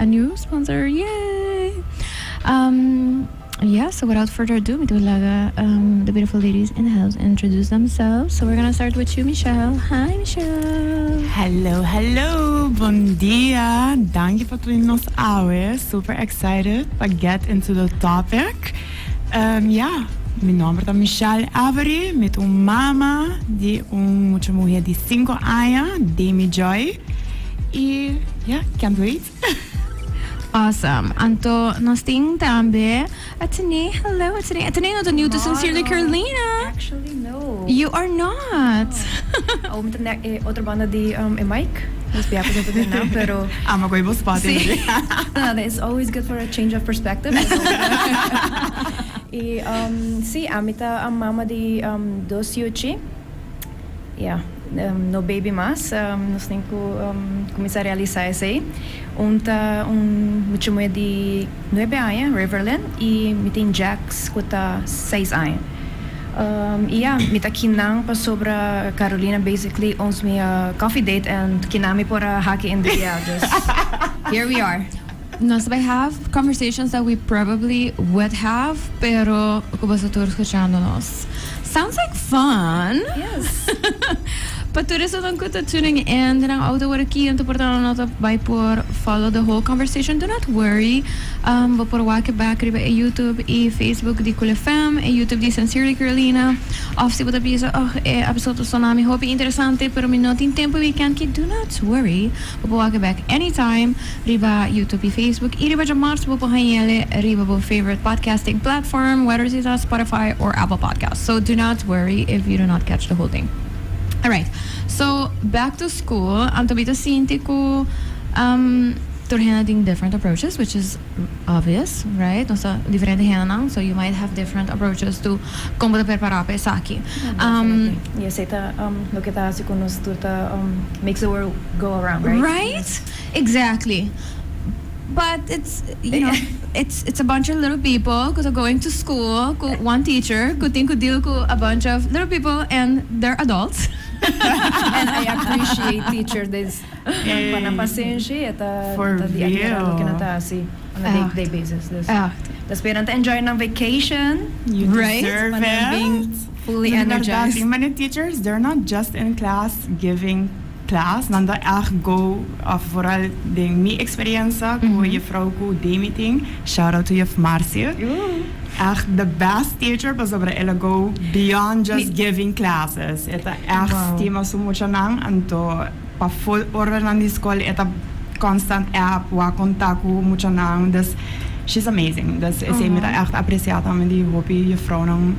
A new sponsor, yay! Yeah, so without further ado, mi ta laga the beautiful ladies in the house introduce themselves. So we're gonna start with you, Michelle. Hi, Michelle! Hello, hello! Bon dia! Danki pa tuni nos awe. Super excited pa get into the topic. Yeah, mi nomber ta Michelle Avery, mi ta un mama di un mucha muhe di cinco aña, Demi Joy. Y yeah, can't wait. Awesome. Anto nos tin tambe Atene. Hello Atene. Atene no ta new to Sincerely Carolina. Actually no. You are not. No. Awo mi ta na e otro banda di e mic. Nos bia pa ta na, pero. Ama cu e bo spot Si. No, it's always good for a change of perspective. Y si, ami ta mama di dos yuchi. Ya, no baby mas, nos tin ku kuminsá realisá esei. Un ta un mucha muhé di nuebe aña, Riverlyn, i mi tin Jax ku ta seis aña. I ya, mi ta kinan pasobra Carolina basically owns me a coffee date and kinan mi por a haki in the ya, dus here we are. Nos ta bai have conversations that we probably would have, pero ku boso tur skuchando nos. Sounds like fun! Yes! Pa tur esunnan ku ta tuning in den nan auto wor aki, anto por ta nan no ta bai por follow the whole conversation, do not worry. Bo por wak e bek riba e YouTube i Facebook di Cool FM, e YouTube di Sincerely Carolina. Of si bo ta bisa, oh, e episode ta sona mi hopi interesante, pero mi no tin tempo e weekend ki, do not worry. Bo por wak e bek anytime. Riba YouTube y Facebook y riba djamars bo por hañ'ele riba bo favorite podcasting platform, whether si ta Spotify or Apple Podcast. So do not worry if you do not catch the whole thing. Alright, so back to school, anto mi ta sinti cu tur hende tin different approaches, which is obvious, right? Nos ta diferente hendenan, so you might have different approaches to con bo ta prepara pa esaki. Definitely. Y esey ta loke ta haci cu nos tur ta makes the world go around, right? Right? Exactly. But it's, you know, it's it's a bunch of little people ku ta going to school ku one teacher ku tin ku deal ku a bunch of little people and they're adults. And I appreciate teachers des nan pa nan pasenshi e ta For ta di admira loke nan real. ta hasi on a day to day basis. Dus Echt. ta spera nan ta enjoy nan vacation. You Right? deserve Pa nan bin it. fully Di berdad, energized. tin many teachers, they're not just in class giving Klas, nan ta ègt go òf vooral den mi eksperiencia ku juffrouw ku Demi tin, shout out to juf Marcia, ègt the best teacher pasobra el a go beyond just giving classes, e ta ègt stima su muchanan, anto pa ful oranan di skol e ta constant app wak konta ku muchanan, dus she's amazing, dus esei mi ta ègt aprecia tambe di hopi juffrouwnan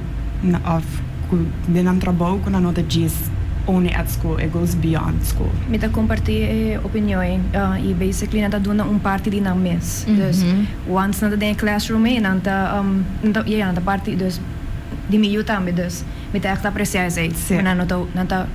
òf ku den nan trabou ku nan no ta djis only at school, it goes beyond school. Mi ta comparti e opinion ei y basically nan ta duna un parti di nan mes. Dus once nan ta den e classroom ei nan ta nan ta yeah nan ta parti dus di mi yu tambe dus mi ta echt aprecia esei. Sí. Nan no ta nan ta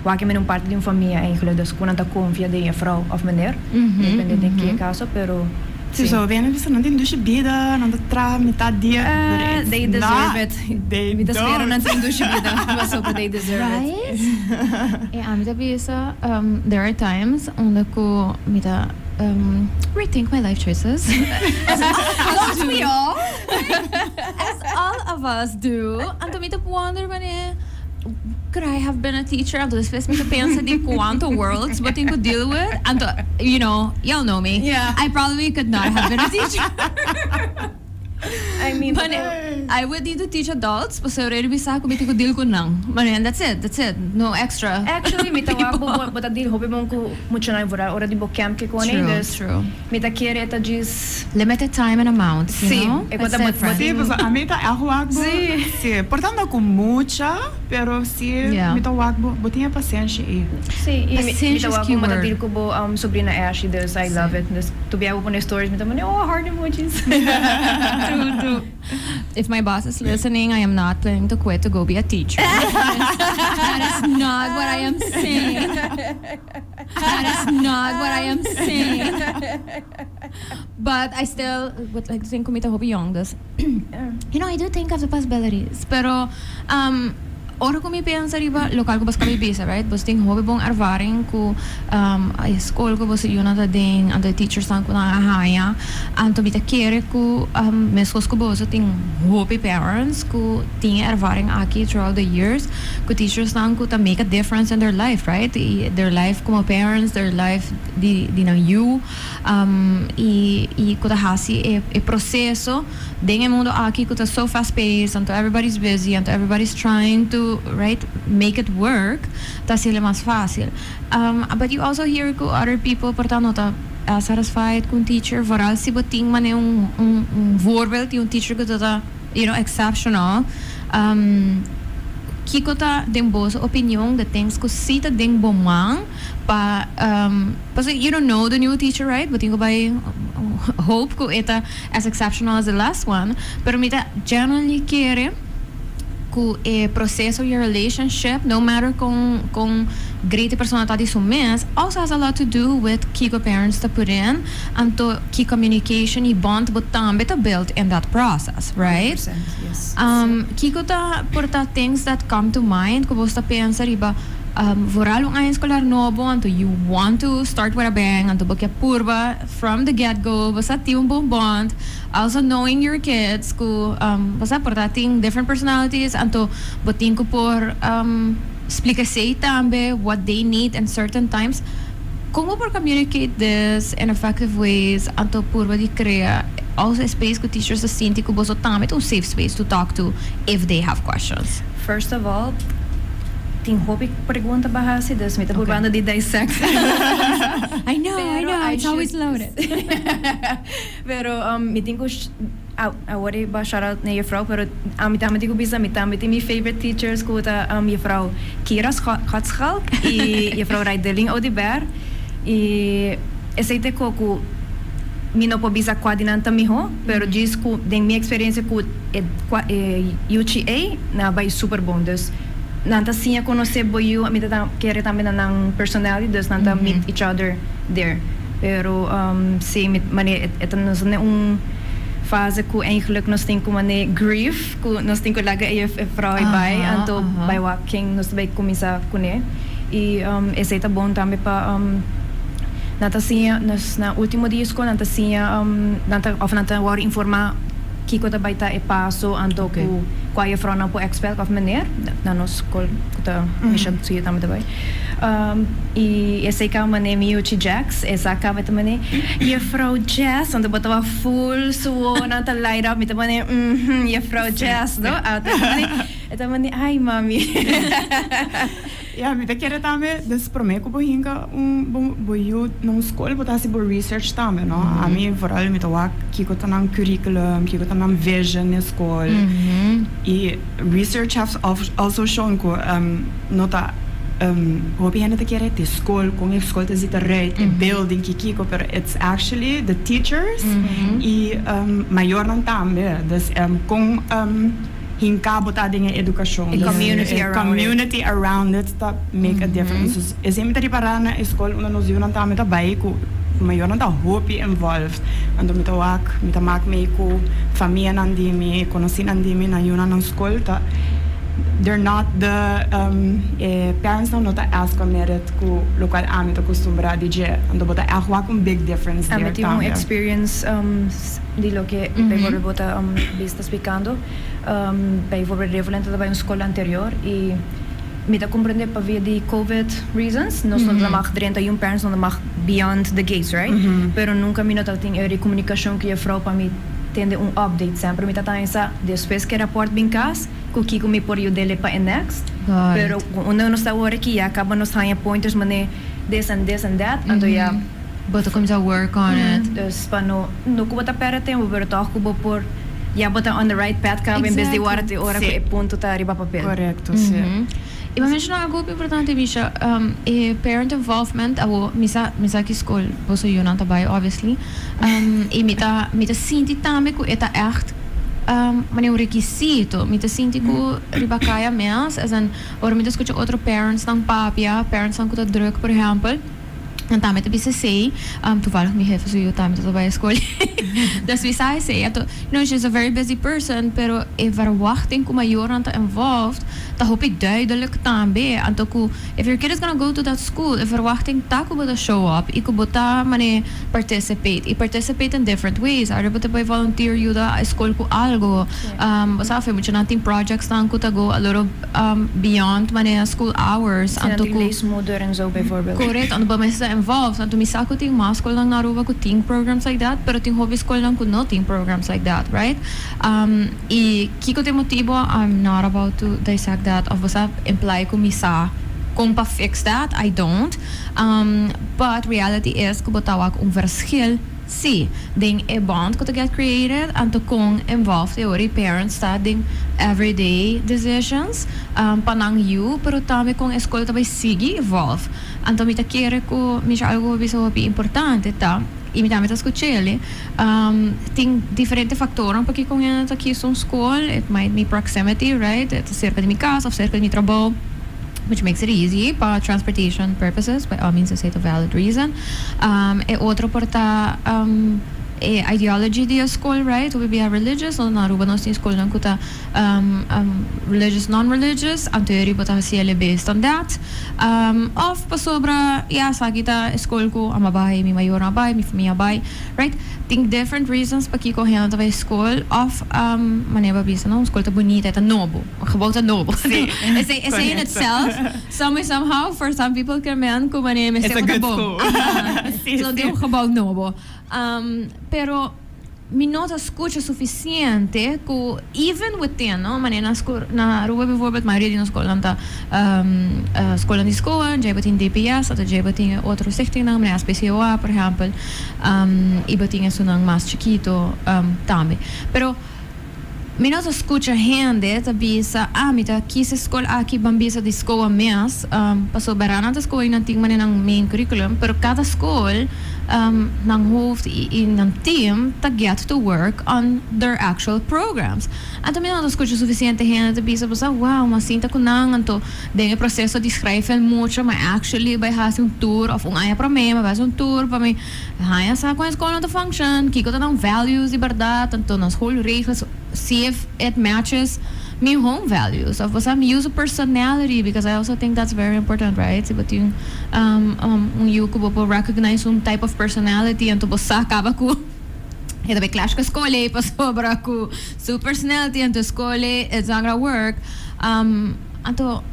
wak e mene un parti di un famia eigenlijk dus cu nan ta confia den e vrouw of meneer depende den ke caso pero Sí, so bene bisa nan tin dushi bida, nan ta traha mitad dia, but it's They deserve not, it. They Mi ta spera nan don't. tin dushi bida, pasobra they deserve it. Right? E ami ta bisa, there are times unda ku mi ta rethink my life choices. Don't we all? As all of us do. Anto mi ta wonder wanneer could I have been a teacher? Anto despues mi ta pensa di cuanto worlds bo tin cu deal with. Anto, you know, y'all know me. Yeah. I probably could not have been a teacher. I mean, But I would need to teach adults, pasobra e bisa cu mi tin cu deal cu nan. But and that's it, that's it. No extra. Actually, mi ta wak bo bo ta deal hopi bon cu muchanan vooral ora di bo camp ke con True, dus true. mi ta kere e ta djis Limited time and amount, you Sí, know? e It's cu ta bo different. Sí, pasobra ami ta echt wak bo. Sí. Sí, por tanto cu mucha, pero sí Yeah. mi ta wak bo, bo tin e pasenshi ei. Sí, y mi Pasenshi ta is wak bo ta keyword. deal cu bo sobrina Ashley, dus I love it. Dus tur bia bo pone stories mi ta pone, oh, heart emojis. True, true. If my boss is listening, I am not planning to quit to go be a teacher. That is not what I am saying. That is not what I am saying. But I still would like to think cu mi ta hopi yong, dus you know, I do think of the possibilities. Pero, um. Ora ku mi pensa riba lokal ku bos ka bisa, right? Bos tin hopi bon ervaring ku e skol ku boso yunan ta den, anto e teachersnan ku nan a haña. Anto mi ta kere ku meskos ku boso tin hopi parents ku tin e ervaring aki throughout the years, ku teachersnan ku ta make a difference in their life, right? I their life komo parents, their life di nan yu, i ku ta hasi e proseso den e mundo aki ku ta so fast paced, anto everybody's busy, anto everybody's trying to, right, make it work, ta hasiel mas fácil. But you also hear ku other people por ta no ta satisfied ku un teacher, vooral si bo tin manera un voorbeeld di un teacher ku ta exceptional. Kiko ta den boso opinion the things ku si ta den bo man pa, pasobra you don't know the new teacher, right? Bo tin ku bai hope ku e ta as exceptional as the last one, pero mi ta genuinely kere ku e proceso di relationship, no matter con great e persona ta di su mes, also has a lot to do with kiko parents ta put in, anto ki communication y bond bo tambe ta build in that process, right? 100%, yes. Kiko ta por ta things that come to mind ku bo ta pensa riba vooral un aña escolar nobo, anto you want to start with a bang, anto bo ke purba from the get go, bo sa tin un bon bond, also knowing your kids ku bo sa por ta tin different personalities, anto bo tin ku por splika esei tambe what they need in certain times. Kon bo por communicate this in effective ways, anto purba di crea also a space ku teachers ta sinti ku boso tambe ta un safe space to talk to if they have questions? First of all, tin hopi pregunta pa hasi, dus mi ta probando di dissect. I know, I Pero know, I it's always should loaded. Pero mi tin ku awor e ba shout out na juffrouw, pero ami tambe tin ku bisa mi tambe tin mi favorite teachers ku ta juffrouw Kira Godschalk i juffrouw Raidelin Oduber, i esei ta e ko ku mi no por bisa kua di nan ta miho, pero djis ku den mi experiencia ku e kua e yuchi ei nan a bai super bon, dus nan ta siña konosé bo yu, mi ta kere tambe na nan personality, dus nan ta meet each other there. Pero si mi manera e ta nos den un fase ku eigenlijk nos tin ku manera grief ku nos tin ku laga e vrouw ei bai anto bai wak ken nos ta bai kuminsá kuné i esei ta bon tambe pa nan ta siña nos na ultimo dia skol nan ta siña nan ta òf nan ta wòrdu informá kiko ta bai ta e paso anto ku kua juffrouwnan por expect òf meneer na nos skol ku ta Misha suyo tambe ta bai. I esei kaba manera mi yuchi Jax, e sa kaba ta manera, Juffrouw Jess, anto bo taba full su wowonan ta light up, mi ta manera, mhm, Juffrouw Jess, no? A ta manera, e ta manera, ay mami. Ya, mi ta kere tambe, dus prome ku bo hinka un bo bo yu na un skol bo ta hasi bo research tambe, no? Ami vooral mi ta wak kiko ta nan curriculum, kiko ta nan vision na e skol. I research has also shown ku no ta hopi hende ta kere te skol, kon e skol ta zita eruit, e building, kikiko, pero it's actually the teachers i mayornan tambe. Dus kon hinká bo ta den e edukashon. E community around it. Community around it ta make a difference. Dus esei mi ta ripará na e skol unda nos yunan tambe ta bai ku mayornan ta hopi involved. Anto mi ta wak, mi ta mak mee ku famianan di mi, konosínan di mi, nan yunan nan skol ta they're not the e parentsnan no ta as committed ku lokual ami ta kustumbrá di dje. Anto bo ta ègt wak un big difference Ami there tin un tambe. experience di loke bijvoorbeeld bo ta bisa ta splikando. Bijvoorbeeld Revelin ta bai un skol anterior i mi ta comprende pa via di covid reasons nos no ta mag drenta y un parents no ta mag beyond the gates, right? Pero nunca mi no ta tin e comunicacion cu juffrouw pa mi tende un update. Semper mi ta ta sa despues cu e rapport bin cas cu kico mi por yudele pa e next. Got Pero it. unda nos ta awor aki ya caba nos haya pointers mane this and this and that anto ya. Bo ta cuminsa work on it. Dus pa no, no cu bo ta perde tempo pero toch cu bo por ya bo ta on the right path caba en bes di warda te ora cu e punto ta riba papel. Correcto, si. Y bo a menciona algo hopi importante, Misha, e parent involvement, abo mi sa, mi sa ki school boso yunan ta bay obviously, y mi ta sinti tambe cu e ta echt manera un requisito, mi ta sinti cu riba caya mes, as in, ora mi ta scucha otro parents nan papia, parents nan cu ta druk, por ehempel. Nan tambe ta bisa esey. Toevallig mi jefe su yu tambe ta bay school. Dus mi sa esey. Anto, she's a very busy person, pero e verwachting cu mayornan ta involved ta hopi duidelijk tambe. Anto cu if your kid is gonna go to that school, e verwachting ta cu bo ta show up y cu bo ta mane participate. Y participate in different ways. Ora bo ta bay volunteer yuda e school cu algo. Bo sa, fe muchanan tin projects nan cu ta go a little beyond mane school hours. Si nan Anto tin cu leesmoeder en zo bijvoorbeeld. Correct, anto bo mester ta involved. Anto mi sa cu tin mas scolnan na Aruba cu tin programs like that, pero tin hopi scolnan cu no tin programs like that, right? Y kico ta e motibo? I'm not about to dissect that of bo sa imply cu mi sa con pa fix that, I don't. But reality is cu bo ta wak un verschil si den e bond cu ta get created, anto con involved e ora e parents ta den everyday decisions pa nan yu, pero tambe con e scol ta bay sigui evolve. Anto mi ta kere cu mi sha algo bisa hopi importante ta, y mi tambe ta scuch'el, tin diferente factornan pakico un hende ta kies un scol, it might be proximity, right, e ta cerca di mi cas of cerca di mi trabou, which makes it easy pa transportation purposes, by all means esey ta valid reason. E otro por ta e ideology di e scol, right, hopi bia religious, na Aruba nos tin scolnan cu ta religious, non-religious, anto e riba ta haci el based on that. Of pasobra ya esaki ta e skol ku ami a bai, mi mayornan a bai, mi famia a bai, right? Tin different reasons pakiko hende ta bai skol of manera bo a bisa no, un skol ta bunita, e ta nobo, un gebou ta nobo. Sí, Esei esei in correcto. itself, some way somehow for some people ke men ku manera It's mester a ku ta good bon. school. Sí, So tin sí. un gebou nobo. Pero mi no ta scucha suficiente cu even within, no, manera na sco na Aruba bijvoorbeeld mayoria di nos scolnan ta scolnan di scoa, djey bo tin DPS anto djey bo tin e otro stichtingnan manera SPCOA por ehempel y bo tin esunnan mas chikito tambe. Pero mi no ta scucha hende ta bisa, ah mi ta kies e scol aki ban bisa di scoa mes, pasobra nan ta scoa y nan tin manera nan main curriculum, pero cada scol nan hoofd y nan team ta get to work on their actual programs. Anto mi no ta scucha suficiente hende ta bisa bo sa, wow, mi a sinta cu nan, anto den e proceso di schrijven mucho mi actually bay haci un tour of un aña prome mi bay haci un tour pa mi Haña sa kon e skol no ta function, kiko ta nan values di bèrdat, anto nan schoolregels, see if it matches mi home values of bosa mi yu su personality because I also think that's very important, right? Si bo tin un yu ku bo por recognize un type of personality anto bo sa kaba ku e ta bay clash ku e skol ei pasobra ku su personality anto e skol ei it's not gonna work. Anto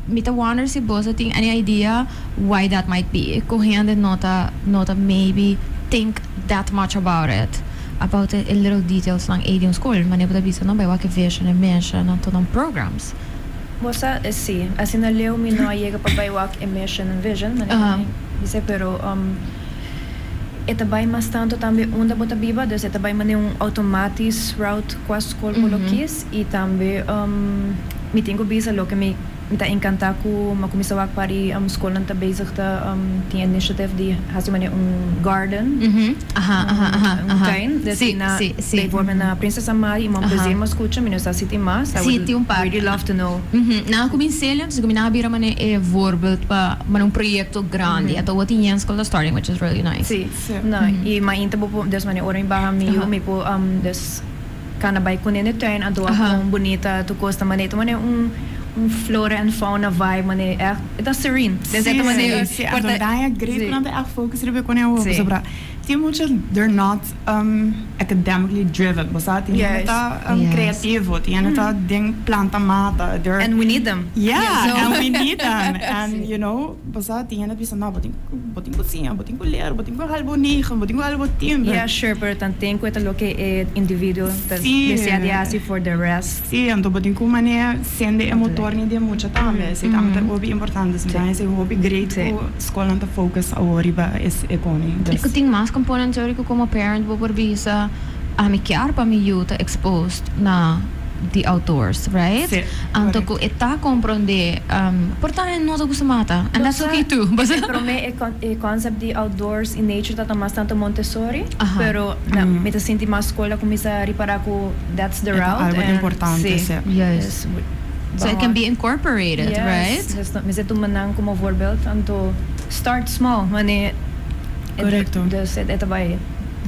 mi ta wonder si boso tin any idea why that might be, cu hende no ta no ta maybe think that much about it, about e little details nan ey di un school, manera bo ta bisa no bay wak e vision e mission anto nan programs. Bo sa, si, asina leu mi no a yega pa bay wak e mission en vision, manera mi bisa, pero e ta bay mas tanto tambe unda bo ta biba, dus e ta bay manera un automatisch route cua school bo lo kies. Y tambe mi tin cu bisa loke mi mi ta encanta cu mi a cuminsa wak pa di scolnan ta bezig ta tin initiative di haci manera un garden, un tuin. Dus na bijvoorbeeld na Princess Amalia y Mont Plaisir mi a scucha, mi no sa si tin mas, I would really love to know. Nan a cuminsa el, entonces cu mi nan a bira manera e voorbeeld pa manera un proyecto grandi. Anto awor tin yen scol ta starting which is really nice. Si, no, y mainta bo por, dus manera ora mi baha mi yu mi por dus. Cana bay cune den tuin anto wak con bunita tur cos ta mane ta mane un un flora en fauna vibe mane echt e ta serene Sí, ta mane sí, anto daña great cu nan ta echt focus riba e cune awor pasobra tin mucha they're not academically driven bo sa tin hende ta creativo tin hende ta den planta mata they're And we need them yeah and we need them and you know. Bo sa tin hende bisa, no, bo tin ku, bo tin ku siña, bo tin ku leer, bo tin ku hal bo negen, bo tin ku hal bo tien. Yeah, sure, pero tanten ku e ta loke e individuo ta Sí. desea di hasi for the rest. Sí, anto bo tin ku manera sende e motor ni den mucha tambe. Esei tambe ta hopi importante. Mi ta hasi hopi great ku skolnan ta focus awor riba es e koni. I ku tin mas components ori ku komo parent bo por bisa, ami kier pa mi yu ta exposed na the outdoors, right? Sí, Anto correcto. ku e ta comprende, por ta e no ta gusta mata, and that's okay too. E prome e con e concept di outdoors y nature ta ta mas tanto Montessori, pero na mi ta sinti mas school a cuminsa ripara cu that's the E ta route algo and importante, sí. sí. Juist. Dus So it can be incorporated, Yes, right? dus mi ta tuma nan como voorbeeld, anto. Start small, mane. Dus e ta bai.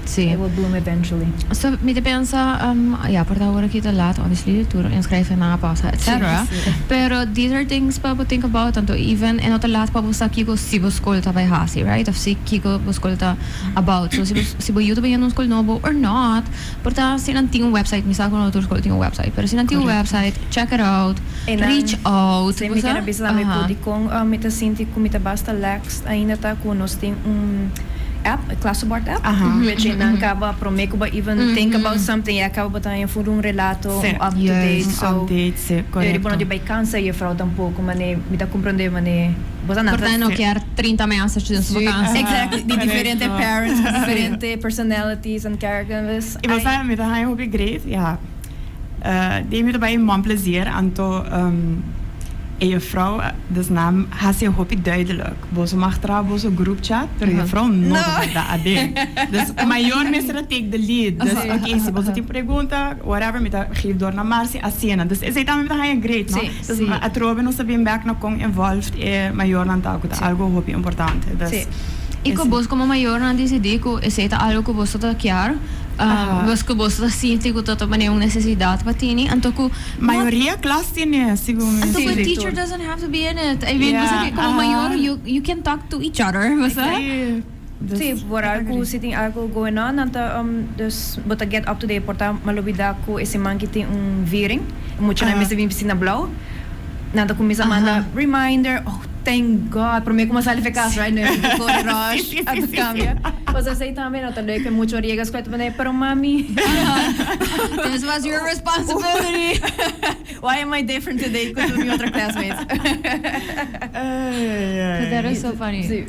It will bloom eventually. So mi ta pensa, ya, por ta awor aki ta laat, obviously, tur inschrijven nan a pasa, etcetera. Pero these are things pa bo think about, tanto even e no ta laat pa bo sa kiko si bo skol ta bai hasi, right? Of si kiko bo skol ta about. So si bo si bo yu ta bai yendo un skol nobo or not, por ta si nan tin un website, mi sa ku no tur skol tin un website, pero si nan tin un website, check it out, reach out, Si, mi bo sa? kier a bisa tambe ku dikon mi ta sinti ku mi ta basta lax ainda ta ku nos tin un app, e klassenbord app, which nan kaba prome ku bo even think about something, ya kaba bo ta haña for un relato, un up to date, so yo bo no di bai kansa juffrouw tampoko, mane mi ta komprende mane bo ta Por ta no kier 30 message den su vakantie. Exactly, di diferente parents, ku diferente personalities and characters. I bo sa mi ta haña hopi great, ya. Den mi ta bai Mon Plaisir anto e juffrouw dus nan hasi hopi duidelijk, boso mag traha boso group chat pero juffrouw no ta por ta aden. Dus mayor mester a take the lead. Dus oke si boso tin pregunta whatever mi ta geef door na Marcy asina. Dus esei tambe mi ta haña great no. Dus atrobe nos ta bin bek na kon involved e mayornan ta ku ta algo hopi importante. Dus I ku bos komo mayornan disidí ku esei ta algo ku boso ta kier, bos ku boso ta sinti ku ta ta manera un nesesidat pa tini, anto ku Mayoria klas tine, segun mi. Anto ku e teacher doesn't have to be in it. I mean, bo sa ke komo mayor you can talk to each other, bo sa? Sí, vooral ku si tin algo going on, nan ta dus bo ta get up to date. Por ta mi a lubida ku e siman ki tin un viering, e muchanan mester bin bisti na blauw. Nan ta kuminsá manda reminder, oh thank God, promé ku mi a sali for e kas, right, no e kore rush a ta kambia. Pues esei tambe no ta leuk e mucha ora yega skol ta pone, pero mami. This was your responsibility. Why am I different today ku tur mi otro classmates? But that is so funny. Sí.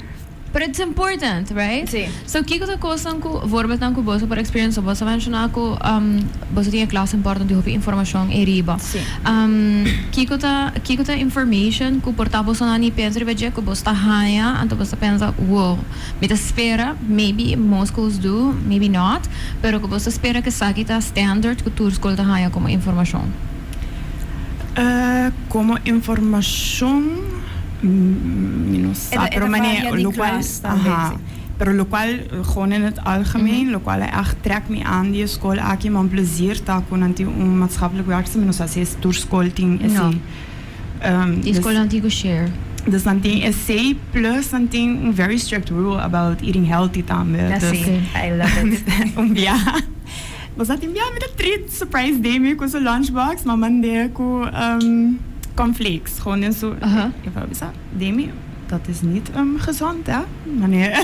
But it's important, right? Sí. So kiko ta kosnan ku voorbeeldnan ku boso por experience? Boso a menshoná ku boso tin e klas important di hopi informashon ei riba. Sí. Kiko ta kiko ta information ku por ta boso nan ni pensa riba dje ku boso ta haña anto boso ta pensa, wow, mi ta spera, maybe most schools do, maybe not, pero ku boso ta spera ku esaki ta standard ku tur skol ta haña komo informashon? Komo informashon mi no sa, pero mane locual, aha, pero locual gewoon in het algemeen, locual a echt trek mi aan di e skol aki, Mon Plaisir ta ku nan tin un maatschappelijk werkster, mi no sa si es tur skol tin esei. Di skolnan tin ku share. Dus nan tin esei plus nan tin un very strict rule about eating healthy tambe. Dus I love it. Un biaha, bo sa tin biaha mi ta treat surprise Demi ku su lunchbox, m'a mand'é ku cornflakes, gewoon den su, juffrouw a bisa, Demi, dat is niet gezond hè, manera.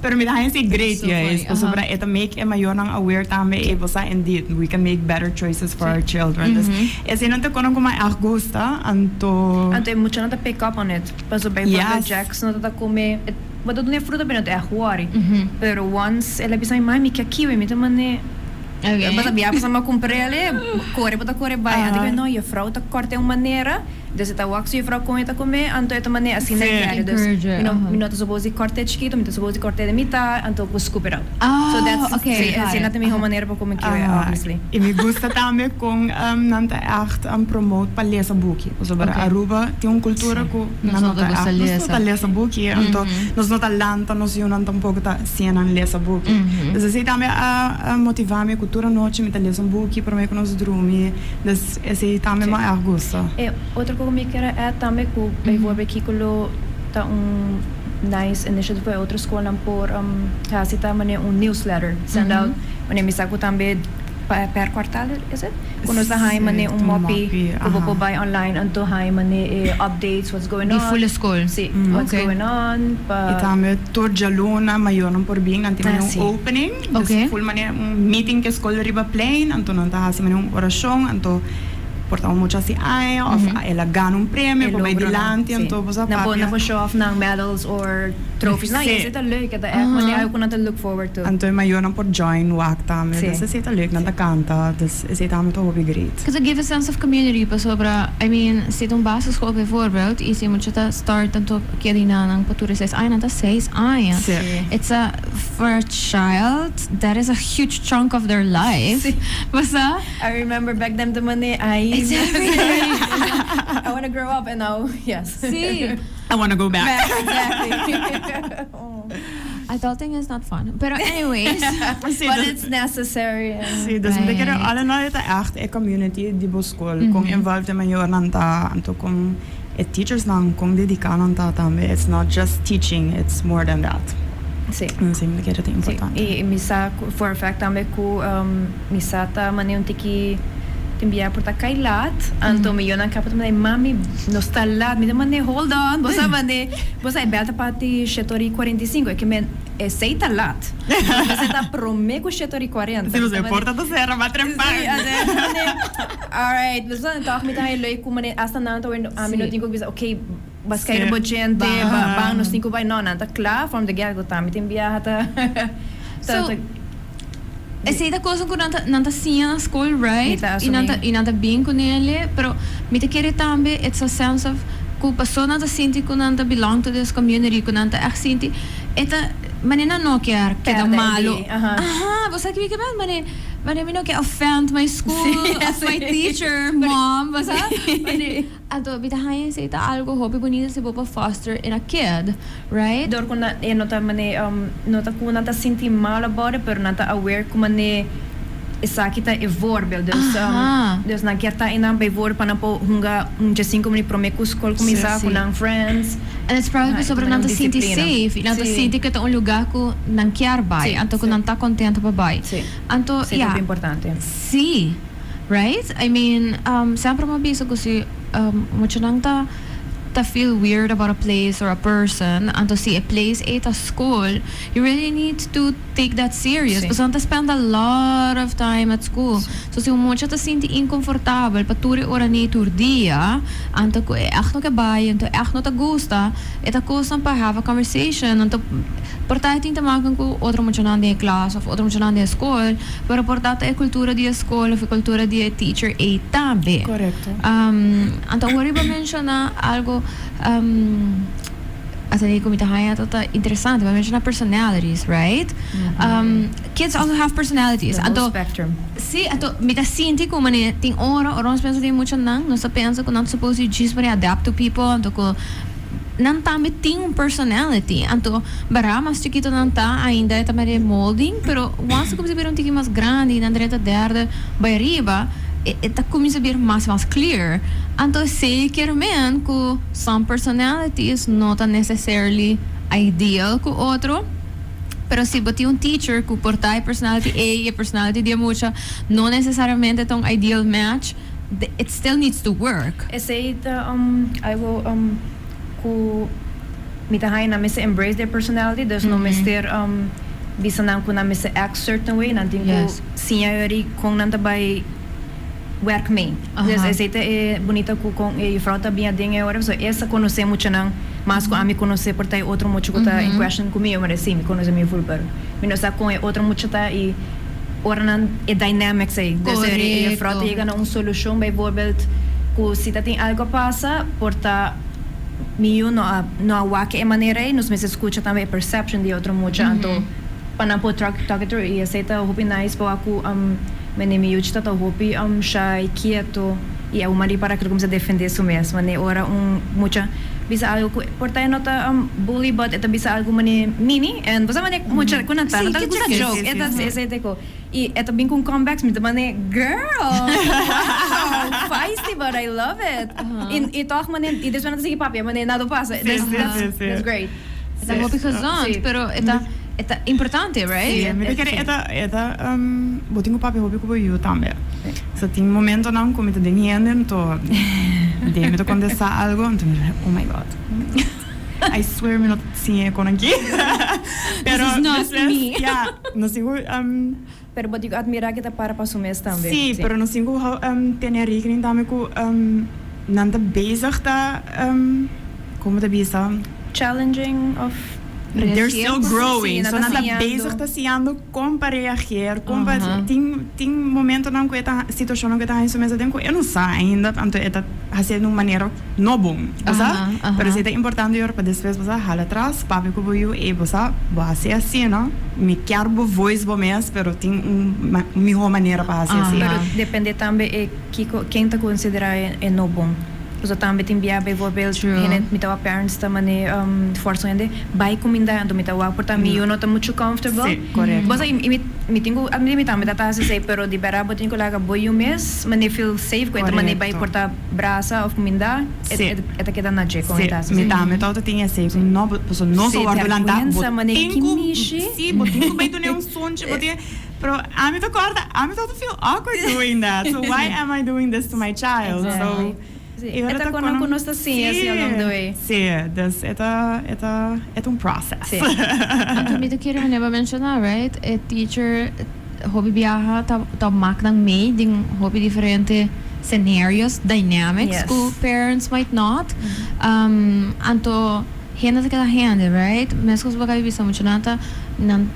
Pero mi ta haña esei great juist, pasobra e ta make e mayornan aware tambe, ey bo sa indeed, we can make better choices for our children. Dus eseinan ta kono ku mi a gusta, anto. Anto e muchanan ta pick up on it, pasobra bijvoorbeeld Jax no ta come, bo ta duna e fruta pero no ta echt worry, pero once el a bisa mi, mami mi ke kiwi, mi ta mane, bo ta bia pasobra mi a cumpr'el, core bo ta core bay, anto no, juffrouw ta corta e un manera. Dus e ta wak su juffrouw kon e ta come, anto e ta manera asina e kere. Dus mi no ta supos di cort'e chikito, mi ta supos di cort'e den mitad, anto bo scoop it out. So that's, si, asina ta e miho manera pa come kiwi, obviously. I mi gusta tambe kon nan ta echt promote pa lesa buki. Pasobra Aruba tin un cultura ku nan no ta echt, nos no ta lesa buki, anto nos no ta lanta nos yunan tampoco ta siña nan lesa buki. Dus esei tambe a motiva mi ku tur anochi mi ta lesa un buki prome ku nos drumi. Dus esei tambe mi a erg gusta. E otro ku mi kier a add tambe ku bijvoorbeeld kiko lo ta un nice initiative pa e otro skolnan por hasi ta manera un newsletter send out manera mi sa ku tambe per kwartal is it ku nos ta haña manera un moppie ku bo por bai online anto haña manera e updates what's going on di full skol si what's going on pa I tambe tur djaluna mayornan por bin nan tin manera un opening. Dus full manera un meeting ke skol riba plein, anto nan ta hasi manera un orashon, anto por ta un mucha hasi aña of el a gana un premio por bai dilanti, anto bo sa papia. Nan por show off nan medals or trophies. No, esei ta leuk, e ta echt manera algo ku nan ta look forward to. Anto e mayornan por join wak tambe, dus esei ta leuk, nan ta kanta, dus esei tambe ta hopi great. Because it give a sense of community pasobra, I mean, si ta un basisschool bijvoorbeeld y si mucha ta start anto keda nan pa tur e seis aña, nan ta seis aña. It's a. For a child that is a huge chunk of their life. Basta? I remember back then ta mane ay. It's everything. I wanna grow up and now yes. Sí. I wanna go back. Exactly. Adulting is not fun. Pero anyways. Si, But dus, it's necessary. And si, dus mi ta kere Right. all in all e ta echt e community di bo school. Con involved e mayornan ta, anto con e teachers nan con dedica nan ta tambe. It's not just teaching, it's more than that. Si, mi ta kere ta importante. Y mi sa for a fact tambe cu mi sa ta mane un tiki tin bia por ta cay laat, anto mi yonan caba ta manda mami, nos ta laat. Mi ta mande, "Hold on, bo sa mande bo sa e bel ta parti 7:45, e ke men esey ta laat, esey ta prome cu 7:40." Si, e porta ta cera, ba trempan. Si, anto mi mande, "Alright," bo sa toch mi ta hay leuk cu mane hasta nan ta wendo ami no tin cu bisa, "Okay, bas kay bo djente, ban nos tin cu bay." No, nan ta cla from the get go tambe tin biaha ta. So, esey ta cosa cu nan ta siña na school, right? Mi ta Y nan ta, asumi. y nan ta bin cu nele, pero mi ta kere tambe it's a sense of cu paso nan ta sinti cu nan ta belong to this community, cu nan ta echt sinti, e ta, mane nan no kier keda Perde malo. Aha. Aha, bo sa kico mi mane mi no kier offend my school of my teacher, mom, bo sa? Mane, anto mi ta haña esey ta algo hopi bunita si bo por foster in a kid, right? Door cu na, e no ta mane no ta cu nan ta sinti mal about it, pero nan ta aware cu mane esaki ta e voorbeeld. Dus dus nan kier ta einan bijvoorbeeld pa nan por hunga un 15 minuut prome cu school cuminsa cu nan friends. And it's probably pasobra nan ta sinti disciplina. safe y nan ta sinti cu ta un lugar cu nan kier bay, anto cu nan ta contento pa bay. Anto, Si, ja. hopi importante. Si, right? I mean, semper mi a bisa cu si muchanan ta feel weird about a place or a person, anto si e place ei ta school, you really need to take that serious. Pasobra nan ta spend a lot of time at school. So si un mucha ta sinti inconfortabel pa tur e ora ni tur dia, anto cu e echt no ke bay, anto echt no ta gusta, e ta cosnan pa have a conversation. Anto por ta e tin te maken cu otro muchanan den e klas of otro muchanan den e school, pero por ta ta e cultura di e school of e cultura di e teacher ei tambe. Anto awor riba menciona algo asina cu mi ta haya ta interesante, bo a menciona personalities, right? Kids also have personalities. The whole Anto, spectrum. Si, anto mi ta sinti cu mane tin ora, ora nos pensa den muchanan, nos ta pensa cu nan ta supposed to djis mane adapt to people, anto cu nan tambe tin un personality. Anto, bara mas chikito nan ta, ainda e ta mane molding, pero once cuminsa bira un tiki mas grandi, nan drenta derde bay riba, e ta cuminsa bira mas mas clear. Anto, zeker men cu some personalities no ta necessarily ideal cu otro, pero si bo tin un teacher cu por ta e personality A y e personality di mucha no necesariamente ta un ideal match, it still needs to work. Esey ta algo cu mi ta haya nan mester embrace their personality, dus no mester bisa nan cu nan mester act certain way, nan tin cu siña yori con nan ta bay werk mee. Dus esey ta e bunita cu con e juffrouw ta bin aden e ora, so e sa conoce muchanan mas cu ami conoce por ta e otro mucha cu ta in question cu mi, maar si, mi conoce mi full, pero mi no sa con e otro mucha ta y ora nan e dynamics ey. Dus e juffrouw ta yega na un solucion, bijvoorbeeld cu si ta tin algo pasa, por ta mi yu no a wak e manera ey, nos mester scucha tambe e perception di otro mucha, anto pa nan por talk it through y esey ta hopi nice pa wak cu mane mi yuchi ta ta hopi shy, quieto y a un mari para cu cuminsa defende su mes, mane ora un mucha bisa algo cu por ta e no ta bully, but e ta bisa algo mane mini and bo sa mane mucha cu nan ta nan ta gusta joke, e ta esey ta e y e ta bin cu comebacks, mi ta mane, "Girl, wow, feisty, but I love it." Y toch mane y despues nan ta sigui papia mane nada pasa. That's great. E ta hopi gezond, pero e ta importante, right? Si, mi ta kere e ta bo tin cu papia hopi cu bo yu tambe. So tin momentonan cu mi ta den hende, anto den mi ta contesta algo, anto mi ta, "Oh my God. I swear mi no siña con aki." Pero This is not despues, me. Ja, no sigo Pero bo digo admira cu ta para pa su mes tambe. Si, pero no sigo tene rekening tambe cu nan ta bezig ta con ta bisa? Challenging of They're still growing. Si, So nan ta siñando. Bezig ta siñando con pa reageer, con pa tin momentonan cu e ta situacionnan cu e ta haña su mes aden cu e no sa ainda, anto e ta haci di un manera no bon, bo sa? Pero si ta importante yor pa despues bo sa hala atras, papia cu bo yu y bo sa bo haci asina, mi kier bo voice bo mes, pero tin un miho manera pa haci asina. Pero depende tambe e kiko ken ta considera e no bon. So tambe tin bia bijvoorbeeld hende mi ta wak parents ta mane forsa hende bai cuminda anto mi ta wak por ta mi yu no ta mucho comfortable. Si, correcto. Bo sa y mi mi tin cu admiti mi tambe ta ta haci esey pero di berdad bo tin cu laga bo yu mes mane feel safe cu e ta mane bai por ta brasa of cuminda e e ta keda na dje con e ta haci Si, mi esey. tambe ta tin esey cu no pasobra nos a wordo lanta bo tin cu si bo tin cu bai dune un sunchi bo tin Pero ami ta corda, ami ta feel awkward doing that. So why am I doing this to my child? So, E ta con cu nos ta siña así along the way. Si, dus e ta, e ta, e ta un process. Si. Anto mi ta kere manera bo a menciona, right? E teacher hopi biaha ta ta mak nan mee den hopi diferente scenarios, dynamics cu parents might not. Anto hende ta keda hende, right? Mescos bo a caba di bisa muchanan ta nan.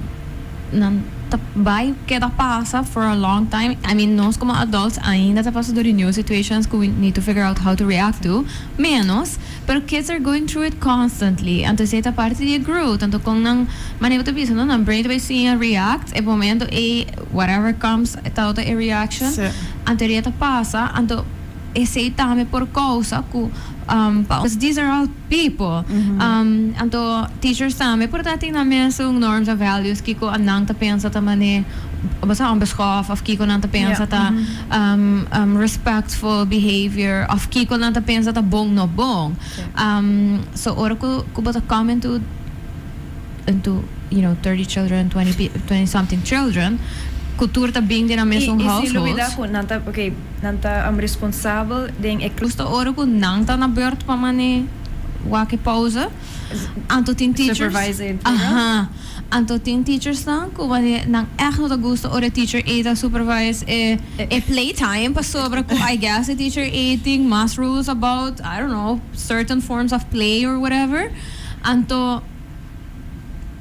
Nan ta bai keda pasa for a long time. I mean, nos como adults ainda ta pasa door di new situations cu we need to figure out how to react to, menos, pero kids are going through it constantly. Anto esey ta parti di e growth. Anto con nan, manera bo ta bisa, no, nan brain ta bai siña react e momento ey, whatever comes, ta e reaction. Anto e ta pasa, anto esey tambe por causa cu pa, because these are all people. Anto teachers tambe por ta tin nan mesun norms and values kiko nan ta pensa ta mane bo sa onbeschoft of kiko nan ta pensa ta respectful behavior of kiko nan ta pensa ta bon no bon. So ora ku ku bo ta come into into you know 30 children, 20 20 something children ku tur ta bin den nan mesun I si households. lubida ku nan ta okay nan ta responsabel den e. Justo ora ku nan ta na beurt pa mane wak e pauze, anto tin teachers. Supervise e playground. Aha. Anto tin teachersnan ku mane nan ègt no ta gusta ora e teacher ei ta supervise e e playtime pasobra ku I guess e teacher ei tin mas rules about I don't know certain forms of play or whatever. Anto.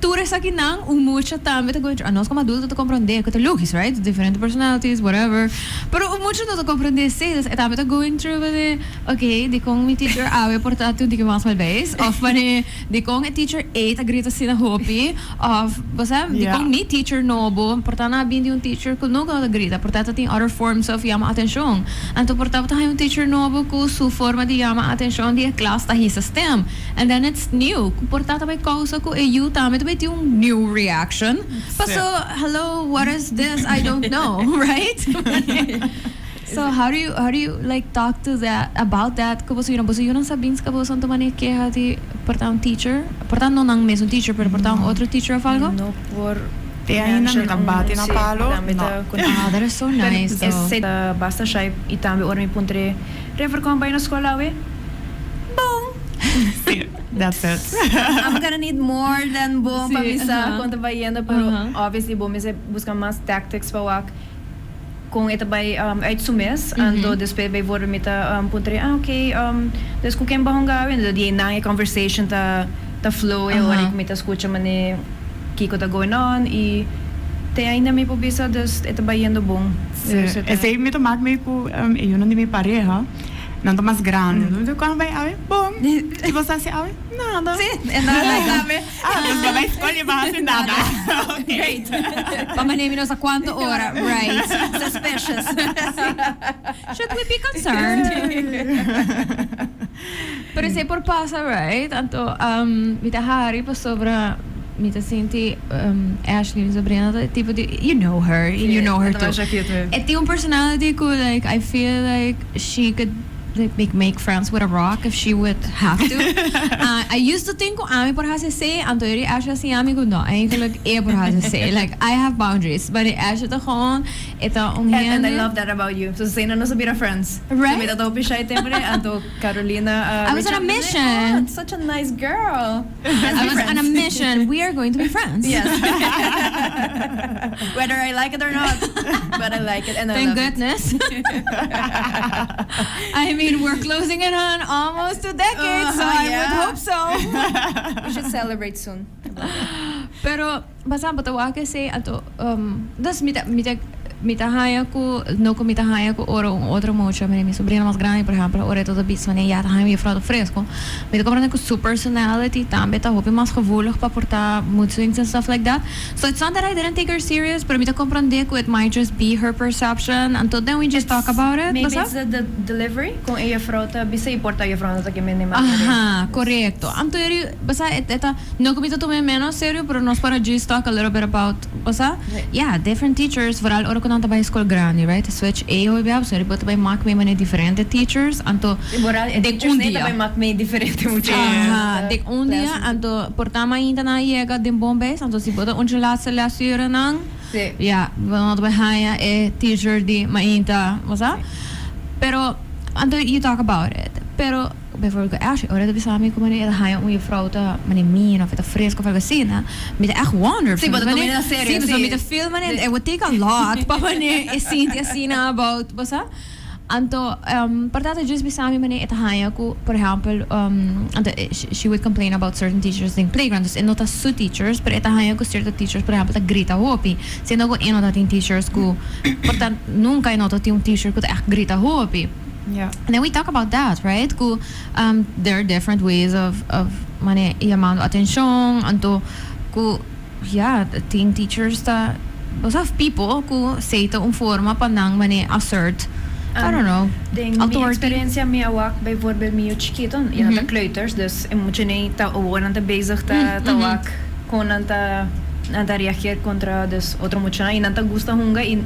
Tur esakinan un mucha tambe ta goña. Anos como adulto ta comprende cu ta logis, right? Diferente personalities, whatever. Pero un mucha no ta comprende esey. Dus e tambe ta going through mane, ok, dicon mi teacher awe por ta tin un tiki mas malbeis? Of mane, dicon e teacher ey ta grita asina hopi? Of, bo sa, dicon mi teacher nobo por ta na bin di un teacher cu nunca no ta grita, por ta ta tin other forms of yama atencion. Anto por ta bo ta haya un teacher nobo cu su forma di yama atencion di e klas ta hisa stem. And then it's new. Ku por ta ta bai kousa ku e yu tambe ta bai tin un new reaction. Paso, hello, what is this? I don't know, right? So how do you, how do you like talk to that, about that? Ku boso yunan, boso yunan sa bins ka boso anto manera keha di por ta un teacher? Por ta no nan mesun teacher, pero por ta un otro teacher of algo? No por Te ainda mi ta bati na palo, no. Ah, that is so nice though. Esei ta basta shy i tambe ora mi puntr'é, River, kon bai na skol awe? Bon! Sí, that's it. I'm gonna need more than bon pa mi sa kon ta bayendo, pero obviously bo mester buska mas tactics pa wak kon e ta bai uit su mes. Anto despues bijvoorbeeld mi ta puntra e, ah ok, dus ku ken bo a hunga awe? Anto di einan e conversation ta ta flow e ora ku mi ta skucha manera kiko ta going on i te ainda mi por bisa dus e ta bayendo bon. Sí, esei mi ta mak mi ku e yunan di mi pareha. Nan ta mas grandi. Mi ta kòm bai awe? Bon. I bo sa hasi awe? Nada. Sí, e nada tambe. Ah, dus bo bai skol i bo hasi nada. Ok. Great. Pa manera mi no sa kuantu ora. Right. Suspicious. Should we be concerned? Pero esei por pasa, right? Anto, mi ta hari pasobra mi ta sinti Ashley, mi sobrina, ta e tipo di, you know her, you know her too. E tin un personality ku like I feel like she could like make friends with a rock if she would have to. I used to think ku ami por hasi esei, anto eri Ashley a siña mi ku no, eigenlijk e por hasi esei. Like I have boundaries, but Ashley ta gewoon e ta un hende. And I love that about you. So esei nan nos a bira friends. Right? So mi ta hopi shy temper anto Carolina I was on a mission. Oh, such a nice girl. I was on a mission. We are going to be friends. Yes. Whether I like it or not, but I like it and I Thank love goodness. I mean, we're closing in on almost 2 decades, so I would hope so. it. We should celebrate soon. Pero, basta bo ta wak esei, anto, dus mi ta, mi ta. Mi ta haña ku, no ku mi ta haña ku ora un otro mucha, mira mi sobrino mas grandi por ehempel, ora e ta ta bisa manera ya ta haña mi juffrouw ta fresco, mi ta comprende ku su personality tambe ta hopi mas gevoelig pa por ta mood swings and stuff like that. So it's not that I didn't take her serious, pero mi ta comprende ku it might just be her perception, anto then we just talk about it, Maybe basa? it's the delivery kon e juffrouw ta bisa i por ta juffrouw no ta ke mende mas manera. Aha, korekto. Anto eri, basa, e ta, no ku mi ta tuma e menos serio, pero nos por a just talk a little bit about. Osea, ya, different teachers, vooral ora ku nan ta bai skol grandi, right? Ta switch e hopi bia, pasobra bo ta bai mak mee manera diferente teachers, anto Vooral e den teachers un nee ta dia. bai mak mee diferente mucha. Aha, den un dia, anto por ta mainta nan a yega den bon beis, anto si bo ta un dje laatste lesurennan, ya, bo no ta bai haña e teacher di mainta, bo sa? Pero, anto you talk about it, pero. Bijvoorbeeld ku Ashley, ora e ta bisa mi ku manera e ta haña un juffrouw ta manera mean of e ta fresco of algo asina, mi ta echt wonder. Sí, bo ta tuma na serio, Sí, sí. mi ta feel manera it would take a lot pa manera e sinti asina about, bo sa? Anto, por ta ta just bisa mi manera e ta haña ku, por ehempel, anto she would complain about certain teachers den playground, dus e no ta su teachers, pero e ta haña ku cierto teachers, por ehempel, ta grita hopi, siendo ku e no ta tin teachers ku, por ta nunca e no ta tin un teacher ku ta echt grita hopi. Yeah. And then we talk about that, right? Ku there are different ways of mane yamando atencion, anto ku ja, tin teachers ta, bo sa, people ku esey ta un forma pa nan mane assert, I don't know, Den mi authority. experiencia mi a wak bijvoorbeeld mi yu chikito, y nan ta kleuters, dus e muchanan ta awor nan ta bezig ta ta wak con nan ta nan ta reageer contra dus otro muchanan y nan ta gusta hunga y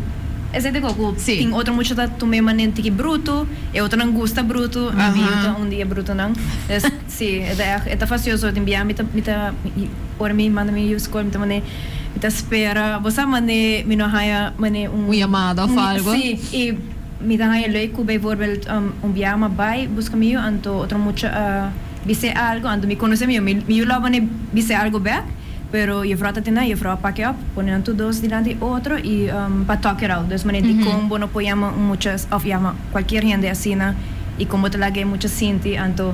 Esei ta ku tin otro mucha ta tum'é manera tiki brutu, e otronan gusta brutu, mi yu ta un di e brutunan. Dus si, e ta ègt, e ta fastioso. Tin bia mi ta, mi ta, ora mi manda mi yu skol mi ta manera, mi ta spera, bo sa manera mi no haña manera un. Un yamada òf algu. Si, i mi ta haña leuk ku bijvoorbeeld un bia mi a bai buska mi yu, anto otro mucha a bis'é algu, anto mi konosé mi yu, mi yu lo a manera bis'é algu bèk. Pero juffrouw ta tene, juffrouw a pak e op, pone nan tur dos dilanti otro y pa talk it out. Dus manera dicon bo no por yama un mucha of yama cualkier hende asina y con bo ta laga e mucha sinti. Anto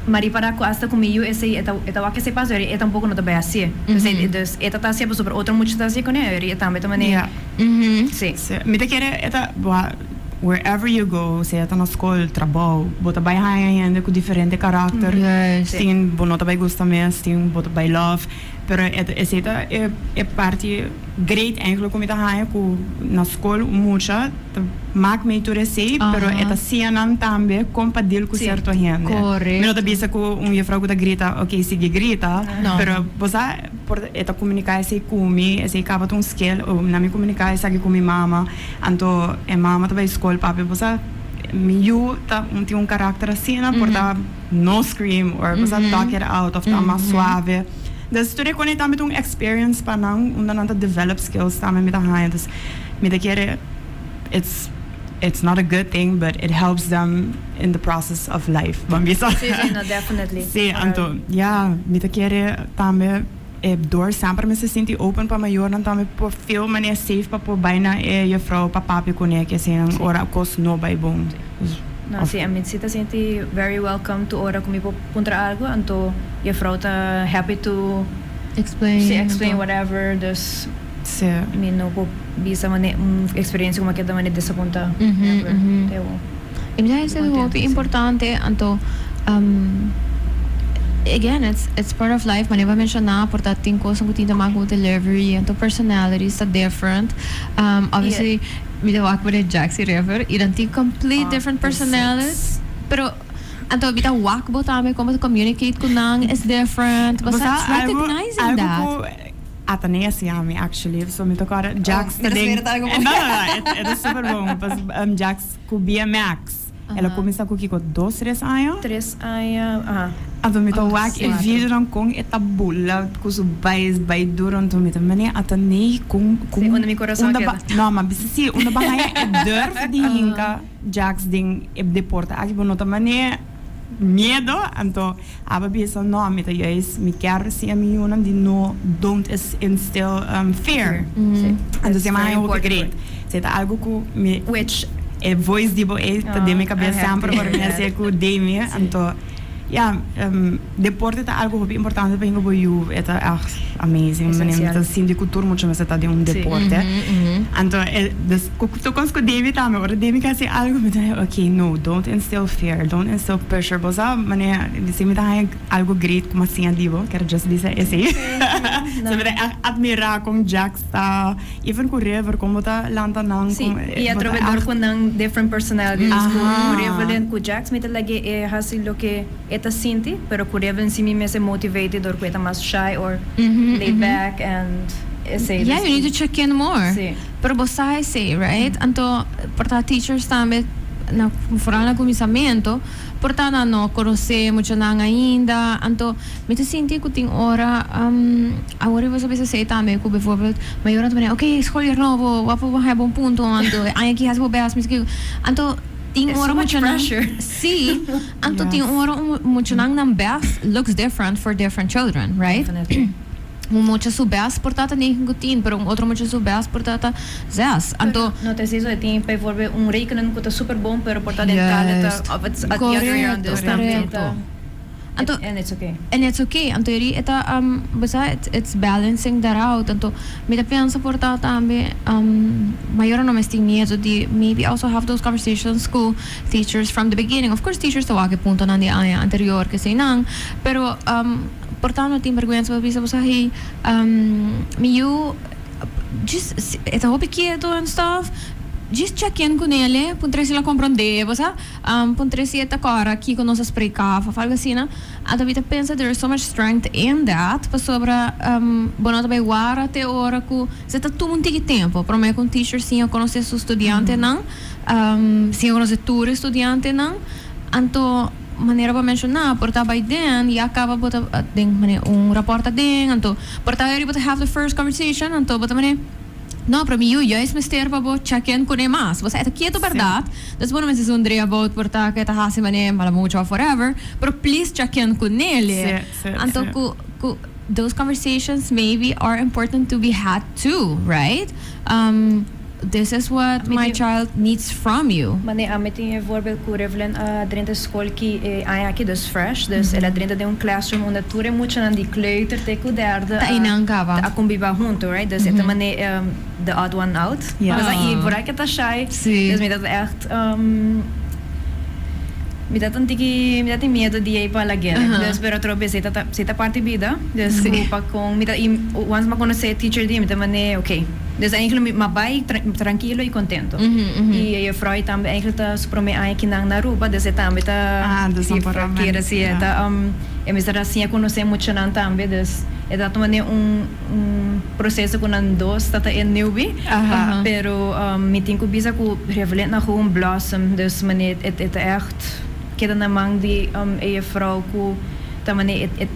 m'a ripara cu hasta cu mi yu esey e ta e ta wak esey paso e tampoco no ta bay hacié. Dus e ta ta hacié pasobra otro mucha ta hacié cune e tambe ta manera si. Si. Mi ta kere e ta wherever you go, sea ta na scol, trabou, bo ta bay haña hende cu diferente karakter. Tin bo no ta bay gusta mes, tin bo ta bay love, pero esey ta e parti great eigenlijk cu mi ta haña cu na scol un mucha ta maak mee tur esey, pero e ta siña nan tambe con pa deal cu cierto hende. Mi no ta bisa cu un juffrouw cu ta grita, ok sigui grita, pero bo sa por e ta comunica esey cu mi, esey caba ta un skill, o na mi comunica esaki cu mi mama. Anto e mama ta bai skol, papia bo sa mi yu ta un tin un karakter asina por ta no scream or bo sa talk it out of ta mas suave. Dus tur e kone tambe ta un experience pa nan unda nan ta develop skills tambe mi ta haña. Dus mi ta kere it's it's not a good thing but it helps them in the process of life ban bisa. Sí, sí, no, definitely. Sí, anto ya mi ta kere tambe. E door semper mester sinti open pa mayornan tambe por feel manera safe pa por bai na e juffrouw pa papia cune ke eseinan ora cos no bai bon. No, si, ami si ta sinti very welcome tur ora cu mi por puntra algo, anto juffrouw ta happy to Explain. si, explain whatever, dus mi no por bisa manera un experiencia cu mi a keda manera desapunta, never, te awor. I mi ta hasi hopi importante anto again it's it's part of life manera bo a menshoná por ta tin kosnan ku tin ta mas ku delivery anto personalities ta different obviously mi ta wak por e Jaxi River i nan tin complete different personalities pero anto mi ta wak bo tambe kon bo ta communicate ku nan is different bo sa recognizing that. Atenea siña mi actually so mi ta kòrda Jax ta den no no no e ta super bon pas Jax ku BMX el a kuminsá ku kiko dos tres aña? Tres aña aha. Anto mi ta wak e videonan kon e ta bula ku su bais bai duro anto mi ta mane Atenea kon kon Si unda mi corazon a keda. No ma bisa si unda bo haña e durf di hinka Jax den e deporte aki bo no ta mane miedo anto Aba bisa, No, mi ta juist, mi kier siña mi yunan di no don't instill fear. Anto si mi haña hopi great. Si ta algo ku mi, e voice di bo ei ta den mi kabes semper ora mi hasié ku Demi. Anto, Ja, deporte ta algo hopi importante pa hinka bo yu, e ta echt amazing. Esencial. Mi ta sinti ku tur mucha mester ta den un deporte. Anto e dus ku tur kos ku Demi tambe, ora Demi ke hasi algo mi ta ok no, don't instill fear, don't instill pressure, bo sa manera si mi ta haña algo great ku mi a siña di bo, kier just bisa esei. So mi ta echt admira kon Jax ta, even ku River, kon bo ta lanta nan, Si, kon i bo ta atrobe dor echt. ku nan different personalities, ku Riverlyn ku Jax mi ta lag'é e hasi loke e ta sinti, pero ku Riverlyn si mi mester motivate dor ku e ta mas shy or laid back and esei. Yeah, you need to check in more. Si. Pero bo sa esei, right? Anto por ta teachers tambe na foral na kuminsamentu por ta nan no konosé muchanan ainda, anto mi ta sinti ku tin ora awor bo sa bisa esei tambe ku bijvoorbeeld mayornan ta manera ok skol nobo wak bo haña bon punto anto e aña aki hasi bo best miski anto tin It's ora so much muchanan pressure. si anto tin ora muchanan nan best looks different for different children, right? Definitely. Un mucha su best por ta ta negen ku tin, pero un otro mucha su best por ta ta zes. Anto. No ta esei so, e tin bijvoorbeeld un rekenen ku ta super bon, pero por ta den taal e ta of it's at the other way around, dus tambe ta. Anto, And it's okay. And it's okay. Anto eri e ta, bo sa, it's balancing that out. Anto mi ta pensa por ta tambe, mayornan no mester tin miedo di maybe also have those conversations ku teachers from the beginning. Of course teachers ta wak e puntonan di aña anterior keseinan, pero por ta no tin bergwensa pa bisa bo sa, hey, mi yu djis e ta hopi kieto and stuff, djis check in kunele, puntra si el a komprondé, bo sa. Puntra si e ta kòrda kiko nos a spreká of algo asina. Anto mi ta pensa there is so much strength in that pasobra bo no ta bai wara te ora ku se ta tuma un tiki tempu promé ku un teacher siña konosé su studiantenan, siña konosé tur e studiantenan. Anto manera bo a menshoná por ta by then ya kaba bo ta den manera un rapòrt aden anto por ta bo ta have the first conversation anto bo ta manera. No, pero mi yu juist mester pa bo check in cune mas. Bo sa e ta kieto berdad, dus bo no mester zundri about por ta cu e ta haci mane mala mucho of whatever, pero please check in cunele. Anto cu cu those conversations maybe are important to be had too, right? This is what my child needs from you. Mane ami tin e voorbeeld cu Rivlin a drenta school ki e aña aki, dus fresh, dus el a drenta den un classroom unda tur e muchanan di kleuter te cu derde Ta einan caba. a conbiba hunto, right? Dus e ta mane the odd one out. Pasobra y por aki ta shy, dus mi ta echt mi ta un tiki mi ta tin miedo di ei pa lag'el. Dus pero otro bes e ta ta parti bida, dus cu pa con mi ta y once mi a conoce e teacher di mi ta mane ok. Dus eigenlijk mi a bai trankilo y contento. Y e juffrouw ei tambe eigenlijk ta su prome aña kinan na Aruba, dus e tambe ta Ah, dus si nan por a kere si e ta e mester a siña conoce muchanan tambe, dus e ta tuma den un un proceso cu nan dos ta ta e newbie, pero mi tin cu bisa cu Revelin a gewoon blossom, dus mane e ta echt keda na man di e juffrouw cu ta mane e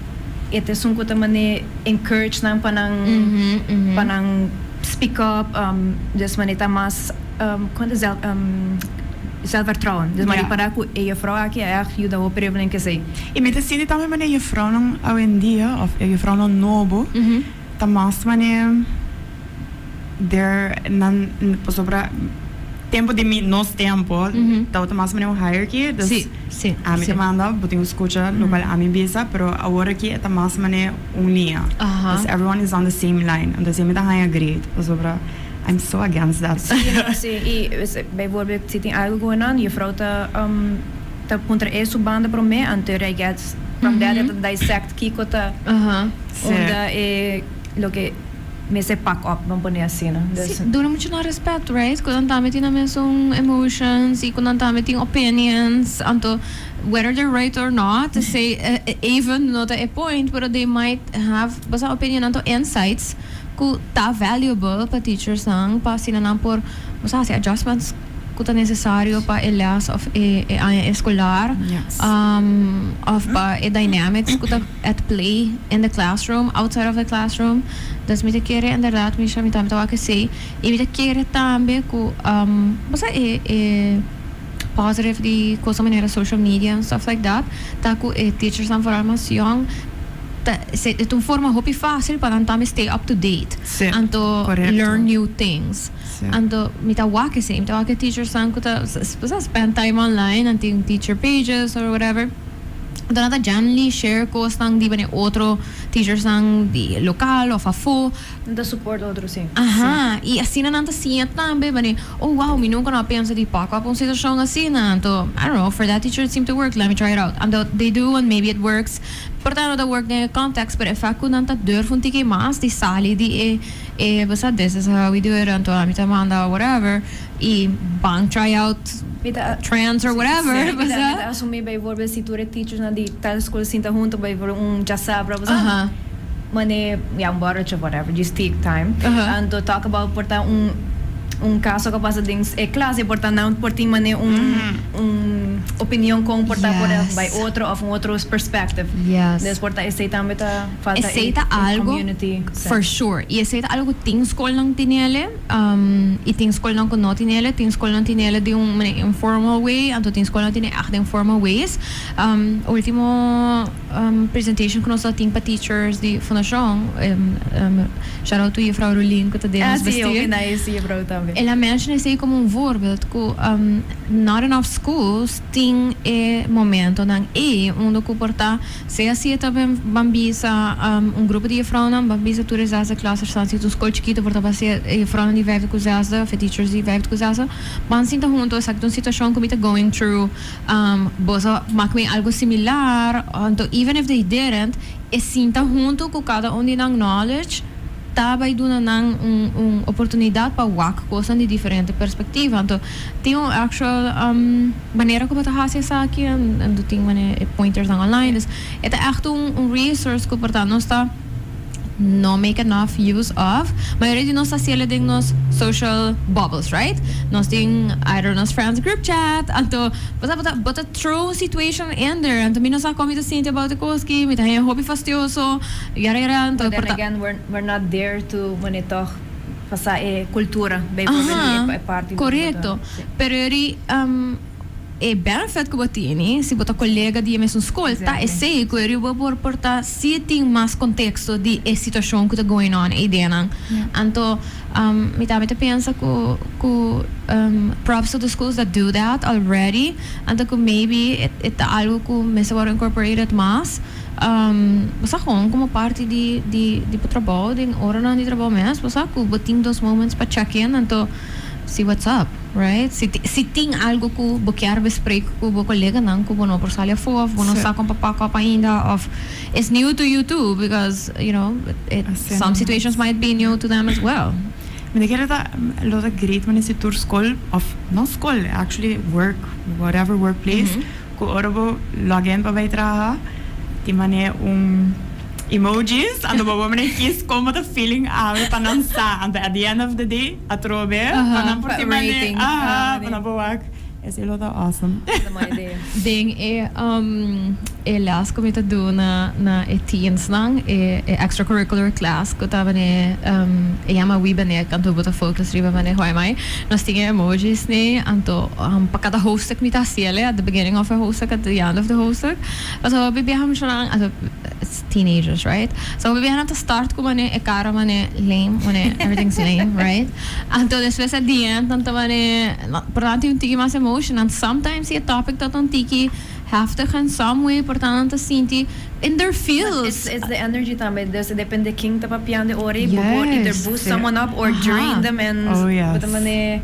e ta esun cu ta mane encourage nan pa nan pa nan speak up, dus mane ta mas con ta zelf zelfvertrouwen, dus mane para cu e juffrouw aki a echt yuda hopi Revelin kesey. Y mi ta sinti tambe mane juffrouwnan awendia of e juffrouwnan nobo ta mas mane der nan pasobra tempo di mi nos tempo tabata mas mane un hierarchy dus ami ta manda bo tin ku skucha lokual ami bisa pero awor aki e ta mas mane un liña dus everyone is on the same line entonces mi ta haña great pasobra I'm so against that. Sí no sí y bijvoorbeeld si tin algo ku nan juffrouw ta ta puntra e su banda prome anto e gets from that e ta dissect kiko ta unda e loke mester pak op, ban pone asina. Dus. Sí, duna mucho nan respet, right? Cu nan tambe tin nan mesun emotions y cu nan tambe tin opinions, anto whether they're right or not, esey even no ta e point, pero they might have basa opinion anto insights cu ta valuable pa teachers nan pa asina nan por basa haci adjustments cu ta necesario pa e les of e aña escolar of pa e dynamics cu ta at play in the classroom, outside of the classroom. Dus mi ta kere inderdaad Misha, mi tambe ta wak esey y mi ta kere tambe cu bo sa e e positive di cosa manera social media and stuff like that ta cu e teachers nan vooral mas young ta e ta un forma hopi facil pa nan tambe stay up to date anto learn new things. Anto mi ta wak esey, mi ta wak e teachers nan cu ta spend time online nan tin teacher pages or whatever. Anto nan ta generally share cosnan di bane otro teachers nan di local of afo. Nan ta support otro, si. Aha, y asina nan ta siña tambe bane, "Oh wow, mi nunca no a pensa di pak op un situacion asina." Anto, I don't know, for that teacher it seemed to work, let me try it out. Anto they do and maybe it works. Por ta no ta work den e context, pero e fact cu nan ta durf un tiki mas di sali di e, bo sa, "This is how we do it," anto ami ta manda whatever y ban try out Mi ta trends or whatever. Mi ta asumi, bijvoorbeeld, si tur e teachers nan di tal school sinta hunto, bijvoorbeeld un djasabra, bo sa, mane, ja, un borreltje of whatever, just take time. Anto talk about por ta un caso cu pasa den e klas y por ta nan por tin mane un opinion con por ta por bay otro of un otro perspective. Dus por ta esey tambe ta falta Esey ta e algo community for sense. Sure. Y esey ta algo cu tin scolnan tinele y tin scolnan cu no tinele. Tin scolnan tinele di un manera informal way, anto tin scolnan tine echt den formal ways. Ultimo presentation cu nos ta tin pa teachers di fundacion, shout out to juffrouw Rolien cu ta den Ah, nos si, bestuur. Hopi nice juffrouw tambe. El a menciona esey como un voorbeeld cu not enough schools tin e momentonan ey unda cu por ta sea si e ta ban bisa un grupo di juffrouwnan, ban bisa tur e zesde klasser staan. Si ta un school chikito, por ta ban sea e juffrouwnan di vijfde cu zesde of e teachers di vijfde cu zesde ban sinta hunto: "Esaki ta un situacion cu mi ta going through, boso mak mi algo similar?" Anto even if they didn't, e sinta hunto cu cada un di nan knowledge ta bay duna nan un oportunidad pa wak cosnan di diferente perspectiva. Anto tin un actual manera cu bo ta haci esaki, anto tin manera e pointers nan online. Dus e ta echt un resource cu por ta nos ta no make enough use of. Mayoria di nos ta haciele den nos social bubbles, right? Nos tin either nos friends group chat, anto bo ta bo ta throw un situation in there, anto "Mi no sa con mi ta sinti about e cos aki, mi ta haña hopi fastioso," yara yara. Anto But then por ta again, we're not there to wanneer toch pasa e cultura, bijvoorbeeld e parti. Correcto. Pero eri e benefit cu bo tini, si bo ta colega di e mesun school, ta esey cu eri bo por por ta si tin mas contexto di e situacion cu ta going on e ideanan. Anto mi tambe ta pensa cu props to the schools that do that already. Anto cu maybe e ta algo cu mester worde incorporated mas. Bo sa, gewoon como parti di bo trabou, den oranan di trabou mes, bo sa cu bo tin dos moments pa check in, anto see what's up, right? Si tin algo cu bo kier bespreek cu bo coleganan cu bo no por sali afo of bo no sa con pa pak op ainda of it's new to you too, because Asina some situations might be new to them as well. Mi ta kere ta lo ta great wanneer si tur school of no school, actually work, whatever workplace, cu ora bo login pa bay traha, tin mane un emojis, anto bo bo mane kies como ta feeling awe pa nan sa. Anto at the end of the day atrobe pa nan por Pa tin mane rating. Pa nan por wak. Esey lo ta awesome. Dat ta idea. Den e les cu mi ta duna na e teens nan, e extracurricular class cu ta bane e yama Wie ben ik, anto bo ta focus riba bane hoe am I. Nos tin e emojis ne, anto pa cada hoofdstuk mi ta haciele at the beginning of a hoofdstuk, at the end of the hoofdstuk. Pasobra hopi biaha muchanan, anto it's teenagers, right? So hopi biaha nan ta start cu mane e cara mane lame, mane everything's lame, right? Anto despues at the end nan ta mane, por nan tin un tiki mas emotion, and sometimes si e topic ta un tiki heftig in some way, por ta nan ta sinti in their feels. It's the energy tambe. Dus depende ken ta papiando ora y bo por either boost someone up or drain them and bo ta mane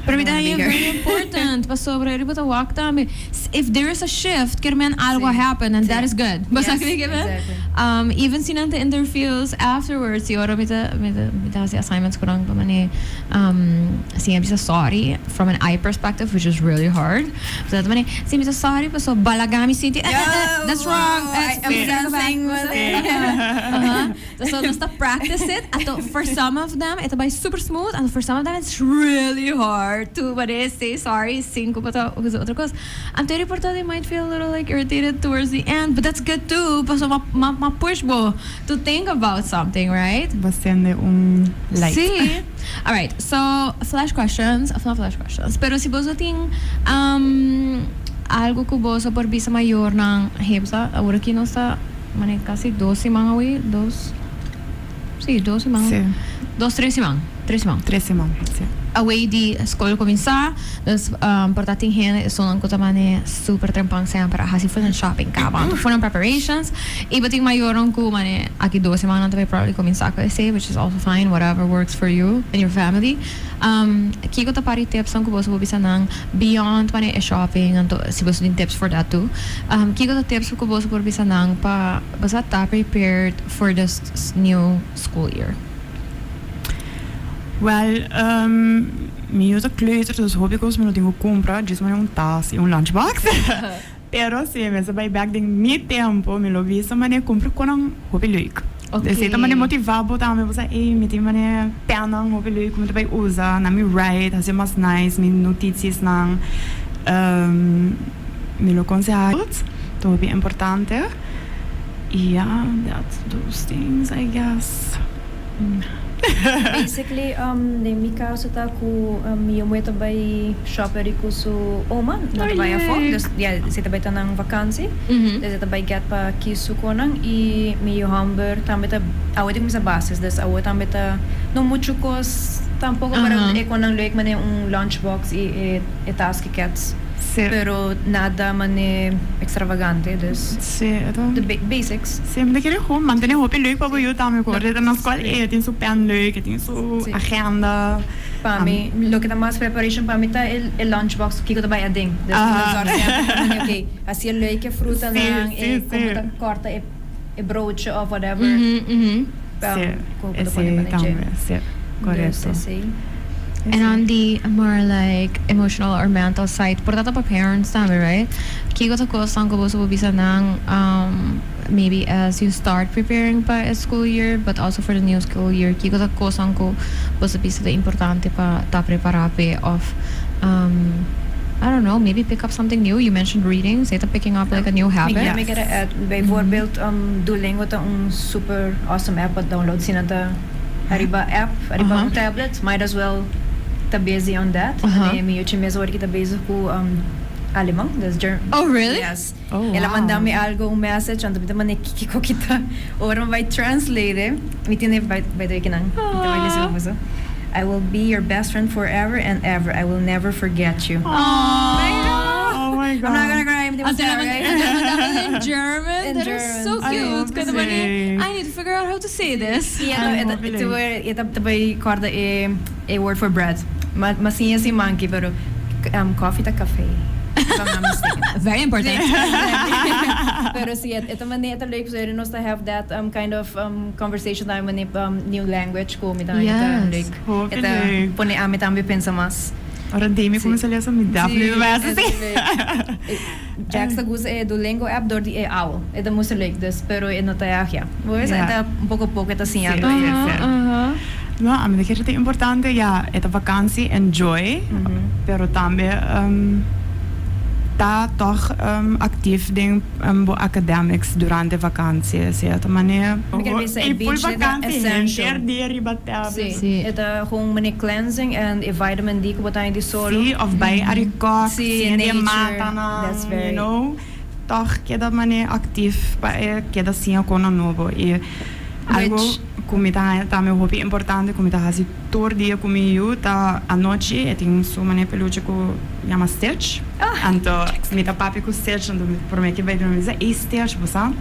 Pero mi ta haña very important pasobra riba ta wak tambe. If there is a shift, kier men algo happen and that is good. Bo sa kico mi? Even si nan ta in their feels afterwards, si ora mi ta haci assignments cu nan pa mane siña bisa sorry from an I perspective, which is really hard. So ta mane siña bisa sorry paso balaga mi sinti, that's wrong. I am sensing. So nos ta practice it. Anto for some of them it ta super smooth and for some of them it's really hard to but they say sorry sin cu ta otro cos. Anto por ta they might feel a little like irritated towards the end, but that's good too. Paso m'a push bo to think about something, right? Bo sende un light. Si. All right. So flash questions, of not flash questions, pero si bo tin algo cu bo por bisa mayornan hebsa, awor aki nos ta mane casi 2 siman away, 2, si, 2 siman. 2, 3 siman. 3 siman. 3 siman, si. Away di scol cuminsa, dus por ta tin hende esunnan cu ta mane super trempan semper a haci full shopping caba, full preparations y bo tin mayornan cu mane aki 2 siman nan ta bay probably cuminsa cu esey, which is also fine, whatever works for you and your family. Kico ta pari tips cu boso por bisa nan beyond mane e shopping, anto si boso tin tips for that too? Kico ta tips cu boso por bisa nan pa boso ta prepared for this new school year? Well, mi yu ta kleuter, dus hopi cos mi no tin cu cumpra, just mane un tas y un lunchbox. Pero si mi mester bay back den mi tempo, mi lo bisa mane cumpra conan hopi leuk. Esey ta mane motiva bo tambe, bo sa, ey, mi tin mane pennan hopi leuk cu mi ta bay usa, nan mi write, haci mas nice, mi noticias nan. Mi lo conseha, ta hopi importante. Y yeah, that's those things, I guess. Basically, den mi caso ta cu mi muhe ta bay shop cu su oma, no ta bay afo, dus ja, si ta bay ta nan vakantie. Dus ta bay get pa kies su conan y mi yiu homber tambe ta awe ta cuminsa basis, dus awe tambe ta no mucho cos tampoco, pero e conan leuk mane un lunchbox y e tas cats. Pero nada mane extravagante, dus the basics. Si, mi ta kere gewoon mantene hopi leuk pa bo yu tambe cu ora ta na school e tin su pen leuk, e tin su agenda. Pa mi, loke ta mas preparation pa mi ta e lunchbox, kico ta bay aden. Dus mi ta zorg semper pa mane, ok, haci e leuk e frutanan, e como ta corta e broodje of whatever. Si, esey tambe, si, correcto. And on the more like emotional or mental side, por ta pa parents tambe, right? Kico ta cosnan cu boso por bisa nan maybe as you start preparing pa a school year, but also for the new school year, kico ta cosnan cu boso bisa ta importante pa ta prepara p'e of I don't know, maybe pick up something new. You mentioned reading, say ta picking up like a new habit. Mi kier add, bijvoorbeeld Duolingo ta un super awesome app pa download si nan ta ariba app, ariba un tablet, might as well ta busy on that. Mi yuchi mes awor ta bezig cu Aleman, dus German. Oh, really? Yes. El a manda mi algo, un message, anto mi ta manda kico ki ta. Ora mi bay translate, mi tin by the way kinan. Mi ta bay lesa boso. "I will be your best friend forever and ever. I will never forget you." Oh my God. I'm not gonna cry. I'm sorry. In German. In That German. is so cute. I need to figure out how to say this. Yeah, e ta bay corda e word for bread. Ma siña si monkey, pero coffee ta Kaffee, if I'm not mistaken. Very important. Pero si, e ta manera ta leuk so nos to have that kind of conversation tambe mane new language cu mi tambe ta leuk. Hopi E ta leuk. pone ami tambe pensa mas. Ora Demi cuminsa lesa, mi definitely bay Si, haci. e Jax ta gusta e Duolingo app door di e owl. E ta mucho leuk dus, pero e no ta ja. Pues e ta un poco poco e ta siñando. No, ami ta kere ta importante, ja, e ta vakantie, enjoy, pero tambe ta toch actief den bo academics durante vakantie, si ta manera. Mi kier bisa e full beach ta vakantie, essential. henter dia riba tablet. Si, e ta gewoon mane cleansing and e vitamin D cu bo ta di solo. Si, of bij Arikok, Si, si, de nature. matanan, That's very toch keda mane actief pa e keda siña cosnan nobo y algo cu mi ta tambe hopi importante cu mi ta haci tur dia cu mi yu ta anochi e tin su mane peluche cu yama Stitch. Anto mi ta papia cu Stitch, anto mi prome cu bay drumi mi bisa, "Ey Stitch, bo sa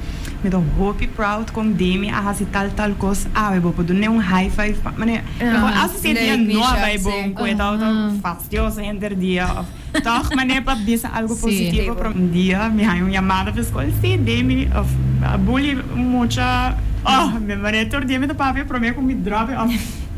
mi ta hopi proud con Demi a haci tal tal cos awe, bo por dune un high five pa mane?" Asta si e dia no a bay bon cu e ta fastioso henter dia of toch mane pa bisa algo positivo. Pero un dia mi haña un yamada pa school, si Demi of a bully un mucha. Oh, mi mane tur dia mi ta papia prome cu mi drop e of,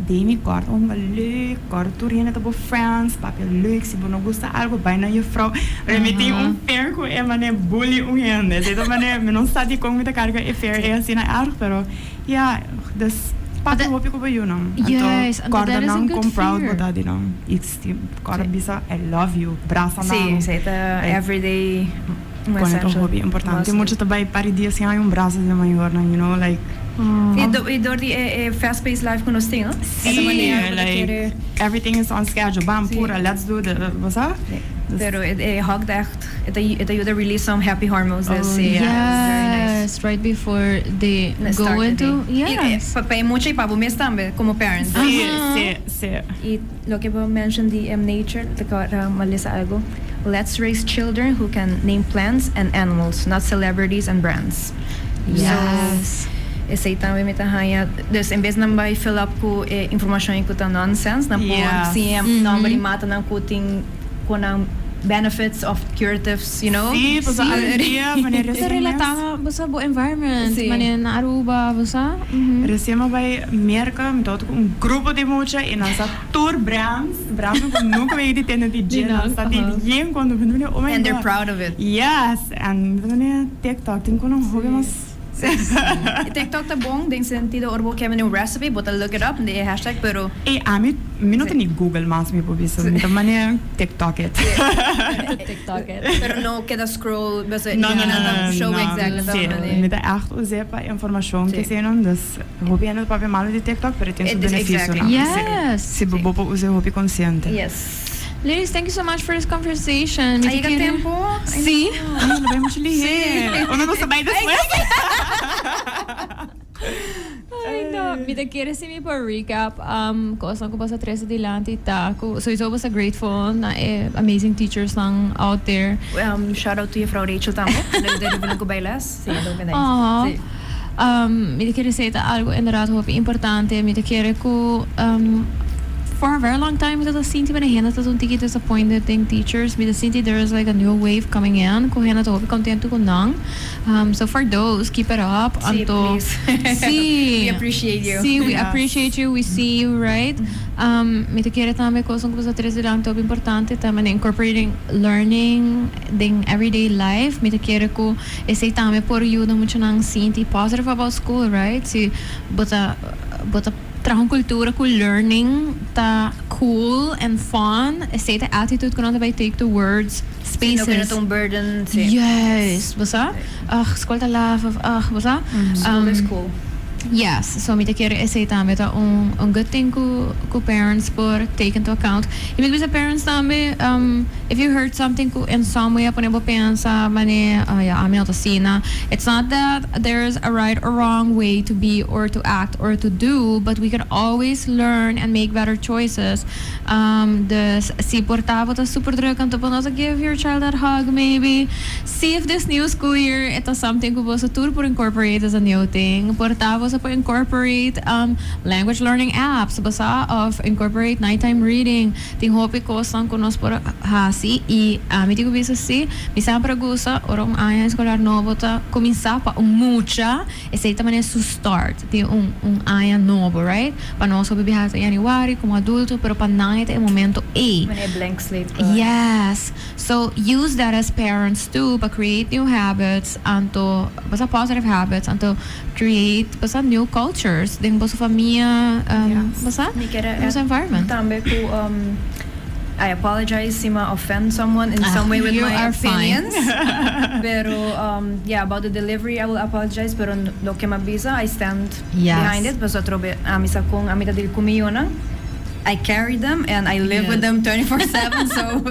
"Demi, corda un leuk, corda tur hende ta bo friends, papia leuk, si bo no gusta algo, bay na juffrouw." Pero mi tin un fear cu e mane bully un hende, si ta mane mi no sa dicon mi ta carga e fear e asina erg, pero ja, dus papia hopi cu bo yunan, anto corda nan con proud bo ta di nan y corda bisa "I love you", brasa nan. Si, ta everyday Con e ta hopi importante. Mucha ta bay pari dia sin hay un brasa di mayornan, like. Y door di e fast paced life cu nos tin, no? Si, like, everything is on schedule. Bam, pura, let's do the, bo sa? Pero e hug ta echt, e ta yuda release some happy hormones. Oh, Si, yeah, it's very nice. Yes, right before they go into, yes. Pa e mucha y pa bo mes tambe, como parent. Si, si, si. Y loke bo mention di nature, ta kora mi a lesa algo. "Let's raise children who can name plants and animals, not celebrities and brands." So, esey tambe mi ta haya. Dus en bes nan bay fill up cu e informacion cu ta nonsense, nan por siña nomber di mata nan cu tin cu nan benefits of curatives. Si, pues al dia, manera Bo relata na bo sa bo environment, manera na Aruba, bo sa. Recien mi bay Merca, mi tabata cu un grupo di mucha y nan sa tur brands, brands cu nunca mi di tende di dje, nan sa di bien cuando mi ta, "Oh my And they're God." proud of it. Yes, and mi ta TikTok, tin cu nan hopi mas. TikTok ta bon den sentido ora bo kier un recipe, bo ta look it up, e hashtag, pero E ami, mi no tin ni Google mas, mi por bisa, mi ta manera TikTok it. TikTok it. Pero no keda scroll, basta No, show no. Exactly. Si, mi ta echt usa pa informacion cu esey no, dus hopi hende papia malo di TikTok, pero tin su beneficio nan. Si bo por usa hopi consciente. Ladies, thank you so much for this conversation. A yega tempo? Si. Ay, lo bay mucho lihe. Uno no sa bay despues. Ay, no. Mi ta kere si mi por recap cos cu boso a trece dilanti ta cu sowieso boso grateful na e amazing teachers nan out there. Shout out to juffrouw Rachel tambe. De de cu bijles. Si, dat ben ik. Aw. Si. Mi ta kere say ta algo inderdaad hopi importante. Mi ta kere cu for a very long time mi ta sinti manera hende ta un tiki disappointed in teachers. Mi ta sinti there is like a new wave coming in cu hende ta hopi contento cu nan. So for those, keep it up. Si, Anto, please. Si. We appreciate you. Si, we appreciate you. We see you, right? Mi ta kere tambe cos cu boso trece dilanti hopi importante tambe incorporating learning in everyday life. Mi ta kere cu esey tambe por yuda mucho nan sinti positive about school, right? Si bo ta bo ta traha un cultura cu learning ta cool and fun, esey ta attitude cu nan ta bay take towards Si, no spaces. cu un burden. Si. Yes, bo sa? Ugh, scol ta laf of ugh, bo sa? School is cool. Yes, so mi ta kere esey tambe ta un good thing cu parents por take into account. Y mi bisa parents tambe, if you heard something cu in some way a pone bo pensa, mane, "Ah, ja, ami no ta asina." It's not that there's a right or wrong way to be or to act or to do, but we can always learn and make better choices. Dus si por ta bo ta super druk anto bo no ta give your child that hug maybe. See if this new school year it is something cu boso tur por incorporate as a new thing. Por ta boso por incorporate language learning apps, bo sa, of incorporate nighttime reading. Tin hopi cosnan cu nos por hasi y ami tin cu bisa si, mi semper a gusta ora un aña escolar nobo ta cuminsa pa un mucha, esey ta manera su start di un aña nobo, right? Pa nos hopi biaha ta januari como adulto, pero pa nan e momento ey. Manera blank slate. Yes. So use that as parents too, but create new habits, anto, basta positive habits, anto create basta new cultures den boso famia, basta, Mi kier boso environment. tambe cu I apologize si mi offend someone in some way with You my are fine. opinions. Pero yeah, about the delivery I will apologize, pero loke mi a bisa, I stand behind it. Paso atrobe ami sa con ami ta deal cu mi yiunan. I carry them and I live with them 24/7, so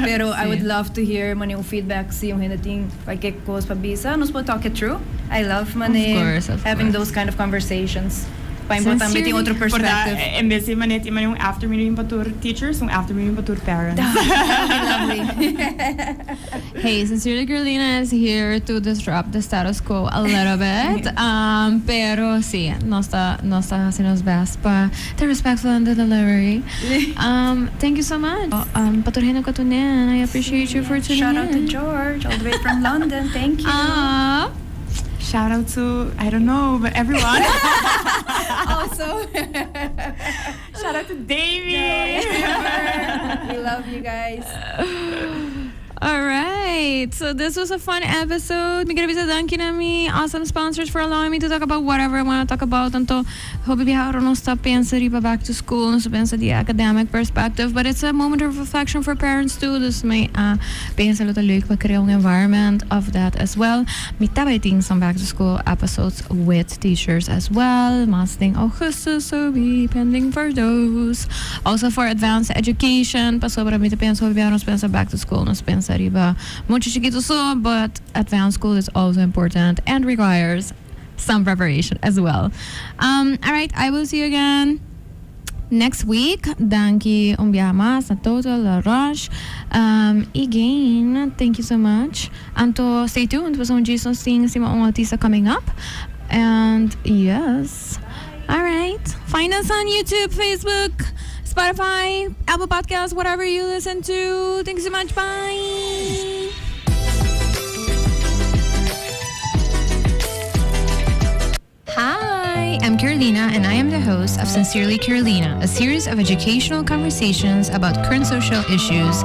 pero I would love to hear mane un feedback si un hende tin cualkier cos pa bisa, nos por talk it through. I love mane Of course, of having course. those kind of conversations. Pa importante tin otro Por perspective. en bes di mane tin mane un after meeting pa tur teachers, un after meeting pa tur parents. That would be lovely. Hey, Sincerely Carolina is here to disrupt the status quo a little bit. Pero si, nos ta haciendo nos best pa ta respectful in the delivery. Thank you so much. Pa tur hende cu I appreciate you for tuning Shout out to in. George, all the way from London. Thank you. Ah. Shout out to, I don't know, but everyone. Also, Shout out to Davey. We love you guys. All right. So this was a fun episode. Mi kier bisa danki na mi awesome sponsors for allowing me to talk about whatever I want to talk about. Anto, hopi biaha nos ta pensa riba back to school, nos ta pensa di academic perspective, but it's a moment of reflection for parents too. Dus mi a pensa lo ta leuk pa crea un environment of that as well. Mi tambe tin some back to school episodes with teachers as well. Mas den augustus, so be pending for those. Also for advanced education, pasobra mi ta pensa hopi biaha nos pensa back to school, nos pensa riba mucha chikito so, but advanced school is also important and requires some preparation as well. All right, I will see you again next week. Danki un biaha mas na Total, La Rush. Again, thank you so much. Anto, stay tuned for some Jason Singh, sima un artista coming up. And yes. All right. Find us on YouTube, Facebook, Spotify, Apple Podcasts, whatever you listen to. Thank you so much. Bye. Hi, I'm Carolina, and I am the host of Sincerely Carolina, a series of educational conversations about current social issues.